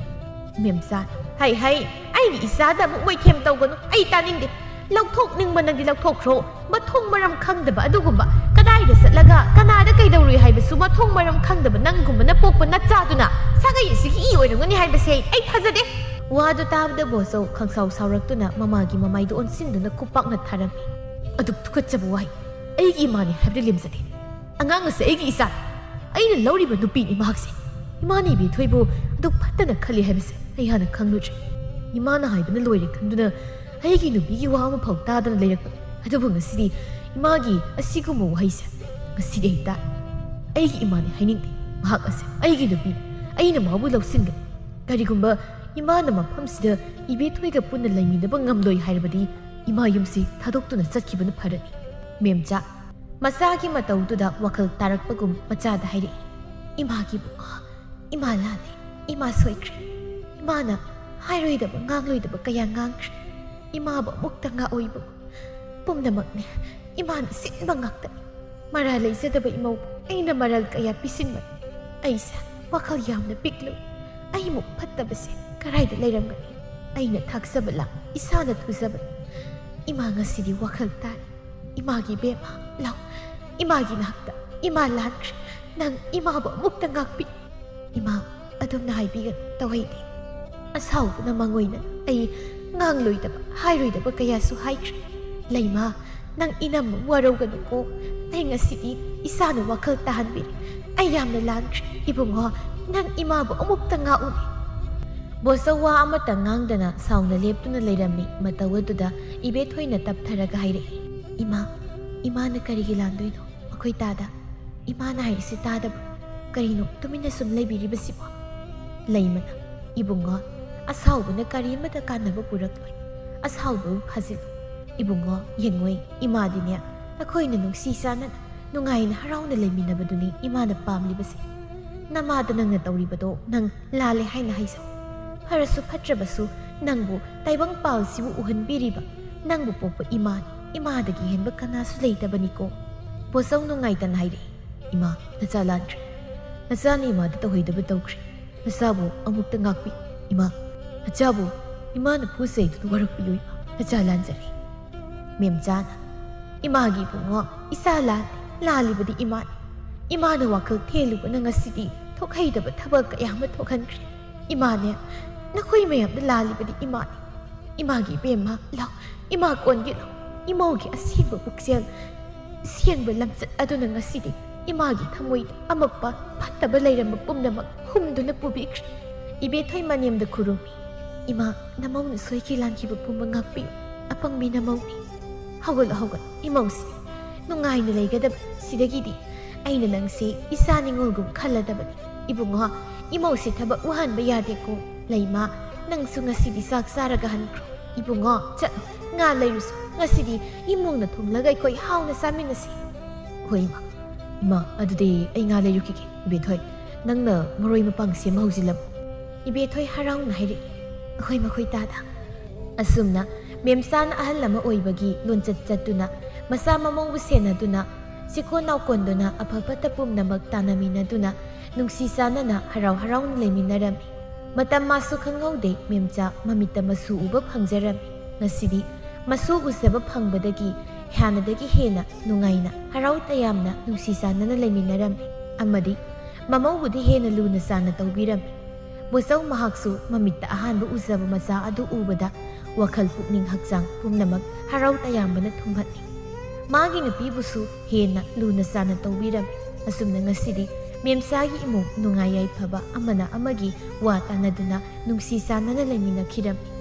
ꯃꯦꯝꯆꯥ꯫" "ꯍꯩ ꯍꯩ, ꯑꯩꯒꯤ ꯏꯆꯥꯗ ꯑꯃꯨꯛ ꯃꯣꯏꯊꯦꯝ ꯇꯧꯒꯅꯨ꯫ ꯑꯩ ꯇꯥꯅꯤꯡꯗꯦ꯫ ꯂꯧꯊꯣꯛꯅꯤꯡꯕ ꯅꯪꯗꯤ ꯂꯧꯊꯣꯛꯈ꯭ꯔꯣ꯫ ꯃꯊꯣꯡ ꯃꯔꯝ ꯈꯪꯗꯕ ꯑꯗꯨꯒꯨꯝꯕ, ꯀꯗꯥꯏꯗ ꯆꯠꯂꯒ ꯀꯅꯥꯗ ꯀꯩꯗꯧꯔꯨꯏ ꯍꯥꯏꯕꯁꯨ ꯃꯊꯣꯡ ꯃꯔꯝ ꯈꯪꯗꯕ ꯅꯪꯒꯨꯝꯕ ꯅꯄꯣꯛꯄ ꯅꯆꯥꯗꯨꯅ ꯁꯥꯒꯩ ꯑꯁꯤꯒꯤ ꯏ ꯑꯣꯏꯔꯝꯒꯅꯤ ꯍꯥꯏꯕꯁꯦ ꯑꯩ ꯊꯥꯖꯗꯦ꯫" ꯋꯥꯗꯨ ꯇꯥꯕꯗ ꯕꯣꯁꯧ ꯈꯪꯁꯥꯎ ꯁꯥꯎꯔꯛꯇꯨꯅ ꯃꯃꯥꯒꯤ ꯃꯃꯥꯏꯗꯨ ꯑꯣꯟꯁꯤꯟꯗꯨꯅ ꯈꯨꯄꯥꯛꯅ ꯊꯥꯔꯝꯃꯤ꯫ "ꯑꯗꯨꯛ ꯇꯨꯀꯠꯆꯕ ꯋꯥꯍꯩ! ꯑꯩꯒꯤ ꯏꯃꯥꯅꯤ ꯍꯥꯏꯕꯗꯤ ꯂꯦꯝꯖꯗꯦ꯫ ꯑꯉꯥꯡ ꯑꯁꯤ ꯑꯩꯒꯤ ꯏꯆꯥꯅꯤ꯫ ꯑꯩꯅ ꯂꯧꯔꯤꯕ ꯅꯨꯄꯤꯅꯤ ꯃꯍꯥꯛꯁꯦ꯫ ꯏꯃꯥꯅ ꯏꯕꯦꯊꯣꯏꯕꯨ ꯑꯗꯨꯛ ꯐꯠꯇꯅ ꯈꯜꯂꯤ ꯍꯥꯏꯕꯁꯦ ꯑꯩ ꯍꯥꯟꯅ ꯈꯪꯂꯨꯗ꯭ꯔꯦ꯫ ꯏꯃꯥꯅ ꯍꯥꯏꯕꯅ ꯂꯣꯏꯔꯦ ꯈꯟꯗꯨꯅ ꯑꯩꯒꯤ ꯅꯨꯄꯤꯒꯤ ꯋꯥ ꯑꯃꯐꯥꯎ ꯇꯥꯗꯅ ꯂꯩꯔꯛꯄꯅꯤ꯫ ꯑꯗꯨꯕꯨ ꯉꯁꯤꯗꯤ ꯏꯃꯥꯒꯤ ꯑꯁꯤꯒꯨꯝꯕ ꯋꯥꯍꯩꯁꯦ ꯉꯁꯤꯗꯤ ꯑꯩ ꯇꯥꯏ꯫ ꯑꯩꯒꯤ ꯏꯃꯥꯅꯤ ꯍꯥꯏꯅꯤꯡꯗꯦ꯫ ꯃꯍꯥꯛ ꯑꯁꯦ ꯑꯩꯒꯤ ꯅꯨꯄꯤꯅꯤ꯫ ꯑꯩꯅ ꯃꯥꯕꯨ ꯂꯧꯁꯤꯟꯒꯅꯤ꯫ ꯀꯔꯤꯒꯨꯝꯕ ꯏꯃꯥꯅ ꯃꯐꯝꯁꯤꯗ ꯏꯕꯦꯊꯣꯏꯒ ꯄꯨꯟꯅ ꯂꯩꯃꯤꯟꯅꯕ ꯉꯝꯂꯣꯏ ꯍꯥꯏꯔꯕꯗꯤ ꯏꯃꯥ ꯌꯨꯝꯁꯤ ꯊꯥꯗꯣꯛꯇꯨꯅ ꯆꯠꯈꯤꯕꯅ ꯐꯔꯅꯤ꯫" ꯃꯦꯝꯆꯥ ꯃꯆꯥꯒꯤ ꯃꯇꯧꯗꯨꯗ ꯋꯥꯈꯜ ꯇꯥꯔꯛꯄꯒꯨꯝ ꯃꯆꯥꯗ ꯍꯥꯏꯔꯛꯏ, "ꯏꯃꯥꯒꯤ ꯏꯕꯨꯡꯉꯣ, ꯏꯃꯥ ꯂꯥꯜꯂꯦ, ꯏꯃꯥ ꯁꯣꯏꯈ꯭ꯔꯦ꯫ ꯏꯃꯥꯅ ꯍꯥꯏꯔꯣꯏꯗꯕ ꯉꯥꯡꯂꯣꯏꯗꯕ ꯀꯌꯥ ꯉꯥꯡꯈ꯭ꯔꯦ꯫ ꯏꯃꯥꯕꯨ ꯑꯃꯨꯛꯇ ꯉꯥꯛꯑꯣ ꯏꯕꯨꯡꯉꯣ꯫ ꯄꯨꯝꯅꯃꯛꯅꯦ ꯏꯃꯥꯅ ꯁꯤꯟꯕ ꯉꯥꯛꯇꯅꯤ꯫ ꯃꯔꯥꯜ ꯂꯩꯖꯗꯕ ꯏꯃꯧꯕꯨ ꯑꯩꯅ ꯃꯔꯜ ꯀꯌꯥ ꯄꯤꯁꯤꯟꯕꯅꯤ꯫ ꯑꯩꯁꯦ ꯋꯥꯈꯜ ꯌꯥꯝꯅ ꯄꯤꯛꯂꯨꯏ꯫ ꯑꯩꯃꯨꯛ ꯐꯠꯇꯕꯁꯦ ꯀꯔꯥꯏꯗ ꯂꯩꯔꯝꯒꯅꯤ? ꯑꯩꯅ ꯊꯥꯛꯆꯕ ꯂꯥꯡ ꯏꯁꯥꯅ ꯊꯨꯖꯕꯅꯤ꯫ ꯏꯃꯥ ꯉꯁꯤꯗꯤ ꯋꯥꯈꯜ ꯇꯥꯔꯦ꯫ ꯏꯃꯥꯒꯤ ꯏꯕꯦꯝꯃ, ꯂꯥꯎ, ꯏꯃꯥꯒꯤ ꯅꯥꯛꯇ꯫ ꯏꯃꯥ ꯂꯥꯟꯈ꯭ꯔꯦ꯫ ꯅꯪ ꯏꯃꯥꯕꯨ ꯑꯃꯨꯛꯇ ꯉꯥꯛꯄꯤ꯫ ꯏꯃꯥ, ꯑꯗꯨꯝꯅ ꯍꯥꯏꯕꯤꯒꯅꯨ, ꯇꯧꯍꯩꯗꯦ꯫" ꯑꯁꯥꯎꯕꯅ ꯃꯉꯣꯏꯅ ꯑꯩ ꯉꯥꯡꯂꯣꯏꯗꯕ, ꯍꯥꯏꯔꯣꯏꯗꯕ ꯀꯌꯥꯁꯨ ꯍꯥꯏꯈ꯭ꯔꯦ꯫ "ꯂꯩꯃ, ꯅꯪ ꯏꯅꯝꯃ ꯋꯥꯔꯧꯒꯅꯨꯀꯣ꯫ ꯑꯩ ꯉꯁꯤꯗꯤ ꯏꯁꯥꯅ ꯋꯥꯈꯜ ꯇꯥꯍꯟꯕꯤꯔꯦ꯫ ꯑꯩ ꯌꯥꯝꯅ ꯂꯥꯟꯈ꯭ꯔꯦ꯫ ꯏꯕꯨꯡꯉꯣ, ꯅꯪ ꯏꯃꯥꯕꯨ ꯑꯃꯨꯛꯇ ꯉꯥꯛꯎꯅꯦ꯫" ꯕꯣꯁꯧ ꯋꯥ ꯑꯃꯠꯇ ꯉꯥꯡꯗꯅ ꯁꯥꯎꯅ ꯂꯦꯞꯇꯨꯅ ꯂꯩꯔꯝꯃꯤ꯫ ꯃꯇꯧ ꯑꯗꯨꯗ ꯏꯕꯦꯊꯣꯏꯅ ꯇꯞꯊꯔꯒ ꯍꯥꯏꯔꯛꯏ, "ꯏꯃꯥ, ꯏꯃꯥꯅ ꯀꯔꯤꯒꯤ ꯂꯥꯟꯗꯣꯏꯅꯣ? ꯃꯈꯣꯏ ꯇꯥꯗ꯫ ꯏꯃꯥꯅ ꯍꯥꯏꯔꯤꯁꯤ ꯇꯥꯗꯕ꯭ꯔꯣ? ꯀꯔꯤꯅꯣ ꯇꯨꯃꯤꯟꯅ ꯁꯨꯝ ꯂꯩꯕꯤꯔꯤꯕꯁꯤꯕꯣ? ꯂꯩꯃꯅ, "ꯏꯕꯨꯡꯉꯣ, ꯑꯁꯥꯎꯕꯅ ꯀꯔꯤꯃꯇ ꯀꯥꯟꯅꯕ ꯄꯨꯔꯛꯂꯣꯏ꯫ ꯑꯁꯥꯎꯕꯕꯨ ꯐꯥꯖꯤꯜꯂꯨ꯫ ꯏꯕꯨꯡꯉꯣ, ꯌꯦꯡꯉꯣꯏ, ꯏꯃꯥꯗꯤꯅꯦ, ꯑꯩꯈꯣꯏꯅ ꯅꯨꯡꯁꯤ ꯆꯥꯟꯅꯅ ꯅꯨꯡꯉꯥꯏꯅ ꯍꯔꯥꯎꯅ ꯂꯩꯃꯤꯟꯅꯕꯗꯨꯅꯤ ꯏꯃꯥꯅ ꯄꯥꯝꯂꯤꯕꯁꯦ꯫ ꯅꯃꯥꯗ ꯅꯪꯅ ꯇꯧꯔꯤꯕꯗꯣ ꯅꯪ ꯂꯥꯜꯂꯦ ꯍꯥꯏꯅ ꯍꯥꯏꯖꯧ꯫ ꯐꯔꯁꯨ ꯐꯠꯇ꯭ꯔꯕꯁꯨ ꯅꯪꯕꯨ ꯇꯥꯏꯕꯪ ꯄꯥꯜꯁꯤꯕꯨ ꯎꯍꯟꯕꯤꯔꯤꯕ ꯅꯪꯕꯨ ꯄꯣꯛꯄ ꯏꯃꯥꯅꯤ꯫ ꯏꯃꯥꯗꯒꯤ ꯍꯦꯟꯕ ꯀꯅꯥꯁꯨ ꯂꯩꯇꯕꯅꯤꯀꯣ꯫" ꯕꯣꯆꯧ ꯅꯨꯡꯉꯥꯏꯇꯅ ꯍꯥꯏꯔꯛꯏ, "ꯏꯃꯥ, ꯅꯆꯥ ꯂꯥꯟꯈ꯭ꯔꯦ꯫ ꯅꯆꯥꯅ ꯏꯃꯥꯗ ꯇꯧꯍꯩꯗꯕ ꯇꯧꯈ꯭ꯔꯦ꯫ ꯅꯆꯥꯕꯨ ꯑꯃꯨꯛꯇ ꯉꯥꯛꯄꯤ꯫ ꯏꯃꯥ, ꯅꯆꯥꯕꯨ ꯏꯃꯥꯅ ꯐꯨ ꯆꯩꯗꯨꯅ ꯋꯥꯔꯛꯄꯤꯌꯨ ꯏꯃꯥ꯫ ꯅꯆꯥ ꯂꯥꯟꯖꯔꯦ꯫" ꯃꯦꯝꯆꯥꯅ, "ꯏꯃꯥꯒꯤ ꯏꯕꯨꯡꯉꯣ, ꯏꯆꯥ ꯂꯥꯜꯂꯦ꯫ ꯂꯥꯜꯂꯤꯕꯗꯤ ꯏꯃꯥꯅꯤ꯫ ꯏꯃꯥꯅ ꯋꯥꯈꯜ ꯊꯦꯜꯂꯨꯕꯅ ꯉꯁꯤꯗꯤ ꯊꯣꯛꯍꯩꯗꯕ ꯊꯕꯛ ꯀꯌꯥ ꯑꯃ ꯊꯣꯛꯍꯟꯈ꯭ꯔꯦ꯫ ꯏꯃꯥꯅꯦ, ꯅꯈꯣꯏ ꯃꯌꯥꯝꯅ ꯂꯥꯜꯂꯤꯕꯗꯤ ꯏꯃꯥꯅꯤ꯫ ꯏꯃꯥꯒꯤ ꯏꯕꯦꯝꯃ, ꯂꯥꯎ, ꯏꯃꯥ ꯀꯣꯟꯒꯦ ꯂꯥꯎ꯫ ꯏꯃꯧꯒꯤ ꯑꯁꯦꯡꯕ ꯄꯨꯛꯆꯦꯜ, ꯑꯁꯦꯡꯕ ꯂꯝꯆꯠ ꯑꯗꯨꯅ ꯉꯁꯤꯗꯤ ꯏꯃꯥꯒꯤ ꯊꯃꯣꯏꯗ ꯑꯃꯛꯄ ꯐꯠꯇꯕ ꯂꯩꯔꯝꯕ ꯄꯨꯝꯅꯃꯛ ꯍꯨꯝꯗꯨꯅ ꯄꯨꯕꯤꯈ꯭ꯔꯦ꯫ ꯏꯕꯦꯊꯣꯏ ꯃꯅꯦꯝꯗ ꯈꯨꯔꯨꯝꯃꯤ꯫ ꯏꯃꯥ, ꯅꯃꯧꯅ ꯁꯣꯏꯈꯤ ꯂꯥꯟꯈꯤꯕ ꯄꯨꯝꯕ ꯉꯥꯛꯄꯤꯌꯨ꯫ ꯑꯄꯪꯕꯤ ꯅꯃꯧꯅꯤ꯫ ꯍꯧꯒꯠꯂꯣ, ꯍꯧꯒꯠꯂꯣ, ꯏꯃꯧꯁꯤ ꯅꯨꯡꯉꯥꯏꯅ ꯂꯩꯒꯗꯕ꯫ ꯁꯤꯗꯒꯤꯗꯤ ꯑꯩꯅ ꯅꯪꯁꯦ ꯏꯆꯥ ꯅꯤꯉꯣꯜꯒꯨꯝ ꯈꯜꯂꯗꯕꯅꯤ꯫ ꯏꯕꯨꯡꯉꯣ, ꯏꯃꯧꯁꯦ ꯊꯕꯛ ꯋꯥꯍꯟꯕ ꯌꯥꯗꯦꯀꯣ꯫ ꯂꯩꯃ, ꯅꯪꯁꯨ ꯉꯁꯤꯗꯤ ꯆꯥꯛ ꯆꯥꯔꯒ ꯍꯟꯈ꯭ꯔꯣ꯫ ꯏꯕꯨꯡꯉꯣ, ꯆꯠꯂꯣ, ꯉꯥ ꯂꯩꯔꯨꯁꯣ꯫ ꯉꯁꯤꯗꯤ ꯏꯃꯧꯅ ꯊꯣꯡꯂꯒ ꯑꯩꯈꯣꯏ ꯍꯥꯎꯅ ꯆꯥꯃꯤꯟꯅꯁꯤ꯫" "ꯍꯣꯏ, ꯏꯃꯥ꯫ ꯏꯃꯥ, ꯑꯗꯨꯗꯤ ꯑꯩ ꯉꯥ ꯂꯩꯔꯨꯈꯤꯒꯦ꯫ ꯏꯕꯦꯊꯣꯏ, ꯅꯪꯅ ꯃꯔꯣꯏ ꯃꯄꯥꯡ ꯁꯦꯝꯕ ꯍꯧꯖꯤꯜꯂꯝꯃꯨ꯫" ꯏꯕꯦꯊꯣꯏ ꯍꯔꯥꯎꯅ ꯍꯥꯏꯔꯛꯏ, "ꯑꯩꯈꯣꯏ ꯃꯈꯣꯏ ꯇꯥꯗ꯫" ꯑꯁꯨꯝꯅ ꯃꯦꯝꯆꯥꯅ ꯑꯍꯜ ꯑꯃ ꯑꯣꯏꯕꯒꯤ ꯂꯣꯟꯆꯠ ꯆꯠꯇꯨꯅ, ꯃꯆꯥ ꯃꯃꯧꯕꯨ ꯁꯦꯟꯅꯗꯨꯅ, ꯆꯤꯀꯣꯟ ꯅꯥꯎꯀꯣꯟꯗꯨꯅ, ꯑꯐ ꯐꯠꯇ ꯄꯨꯝꯅꯃꯛ ꯇꯥꯟꯅꯃꯤꯟꯅꯗꯨꯅ, ꯅꯨꯡꯁꯤ ꯆꯥꯟꯅꯅ ꯍꯔꯥꯎ ꯍꯔꯥꯎꯅ ꯂꯩꯃꯤꯟꯅꯔꯝꯃꯤ꯫ ꯃꯇꯝ ꯃꯥꯁꯨ ꯈꯪꯍꯧꯗꯦ, ꯃꯦꯝꯆꯥ ꯃꯃꯤꯠꯇ ꯃꯁꯨ ꯎꯕ ꯐꯪꯖꯔꯝꯃꯤ꯫ ꯉꯁꯤꯗꯤ ꯃꯁꯨ ꯎꯖꯕ ꯐꯪꯕꯗꯒꯤ ꯍꯥꯟꯅꯗꯒꯤ ꯍꯦꯟꯅ ꯅꯨꯡꯉꯥꯏꯅ, ꯍꯔꯥꯎ ꯇꯌꯥꯝꯅ, ꯅꯨꯡꯁꯤ ꯆꯥꯟꯅꯅ ꯂꯩꯃꯤꯟꯅꯔꯝꯃꯤ꯫ ꯑꯃꯗꯤ ꯃꯃꯧꯕꯨꯗꯤ ꯍꯦꯟꯅ ꯂꯨꯅ ꯆꯥꯟꯅ ꯇꯧꯕꯤꯔꯝꯃꯤ꯫ ꯕꯣꯆꯧ ꯃꯍꯥꯛꯁꯨ ꯃꯃꯤꯠꯇ ꯑꯍꯥꯟꯕ ꯎꯖꯕ ꯃꯆꯥ ꯑꯗꯨ ꯎꯕꯗ ꯋꯥꯈꯜ, ꯄꯨꯛꯅꯤꯡ, ꯍꯛꯆꯥꯡ ꯄꯨꯝꯅꯃꯛ ꯍꯔꯥꯎ ꯇꯌꯥꯝꯕꯅ ꯊꯨꯝꯍꯠꯂꯤ꯫ ꯃꯥꯒꯤ ꯅꯨꯄꯤꯕꯨꯁꯨ ꯍꯦꯟꯅ ꯂꯨꯅ ꯆꯥꯟꯅ ꯇꯧꯕꯤꯔꯝꯃꯤ꯫ ꯑꯁꯨꯝꯅ ꯉꯁꯤꯗꯤ ꯃꯦꯝꯆꯥꯒꯤ ꯏꯃꯨꯡ ꯅꯨꯡꯉꯥꯏ ꯌꯥꯏꯐꯕ, ꯑꯃꯅ ꯑꯃꯒꯤ ꯋꯥ ꯇꯥꯟꯅꯗꯨꯅ ꯅꯨꯡꯁꯤ ꯆꯥꯟꯅꯅ ꯂꯩꯃꯤꯟꯅꯈꯤꯔꯝꯃꯤ꯫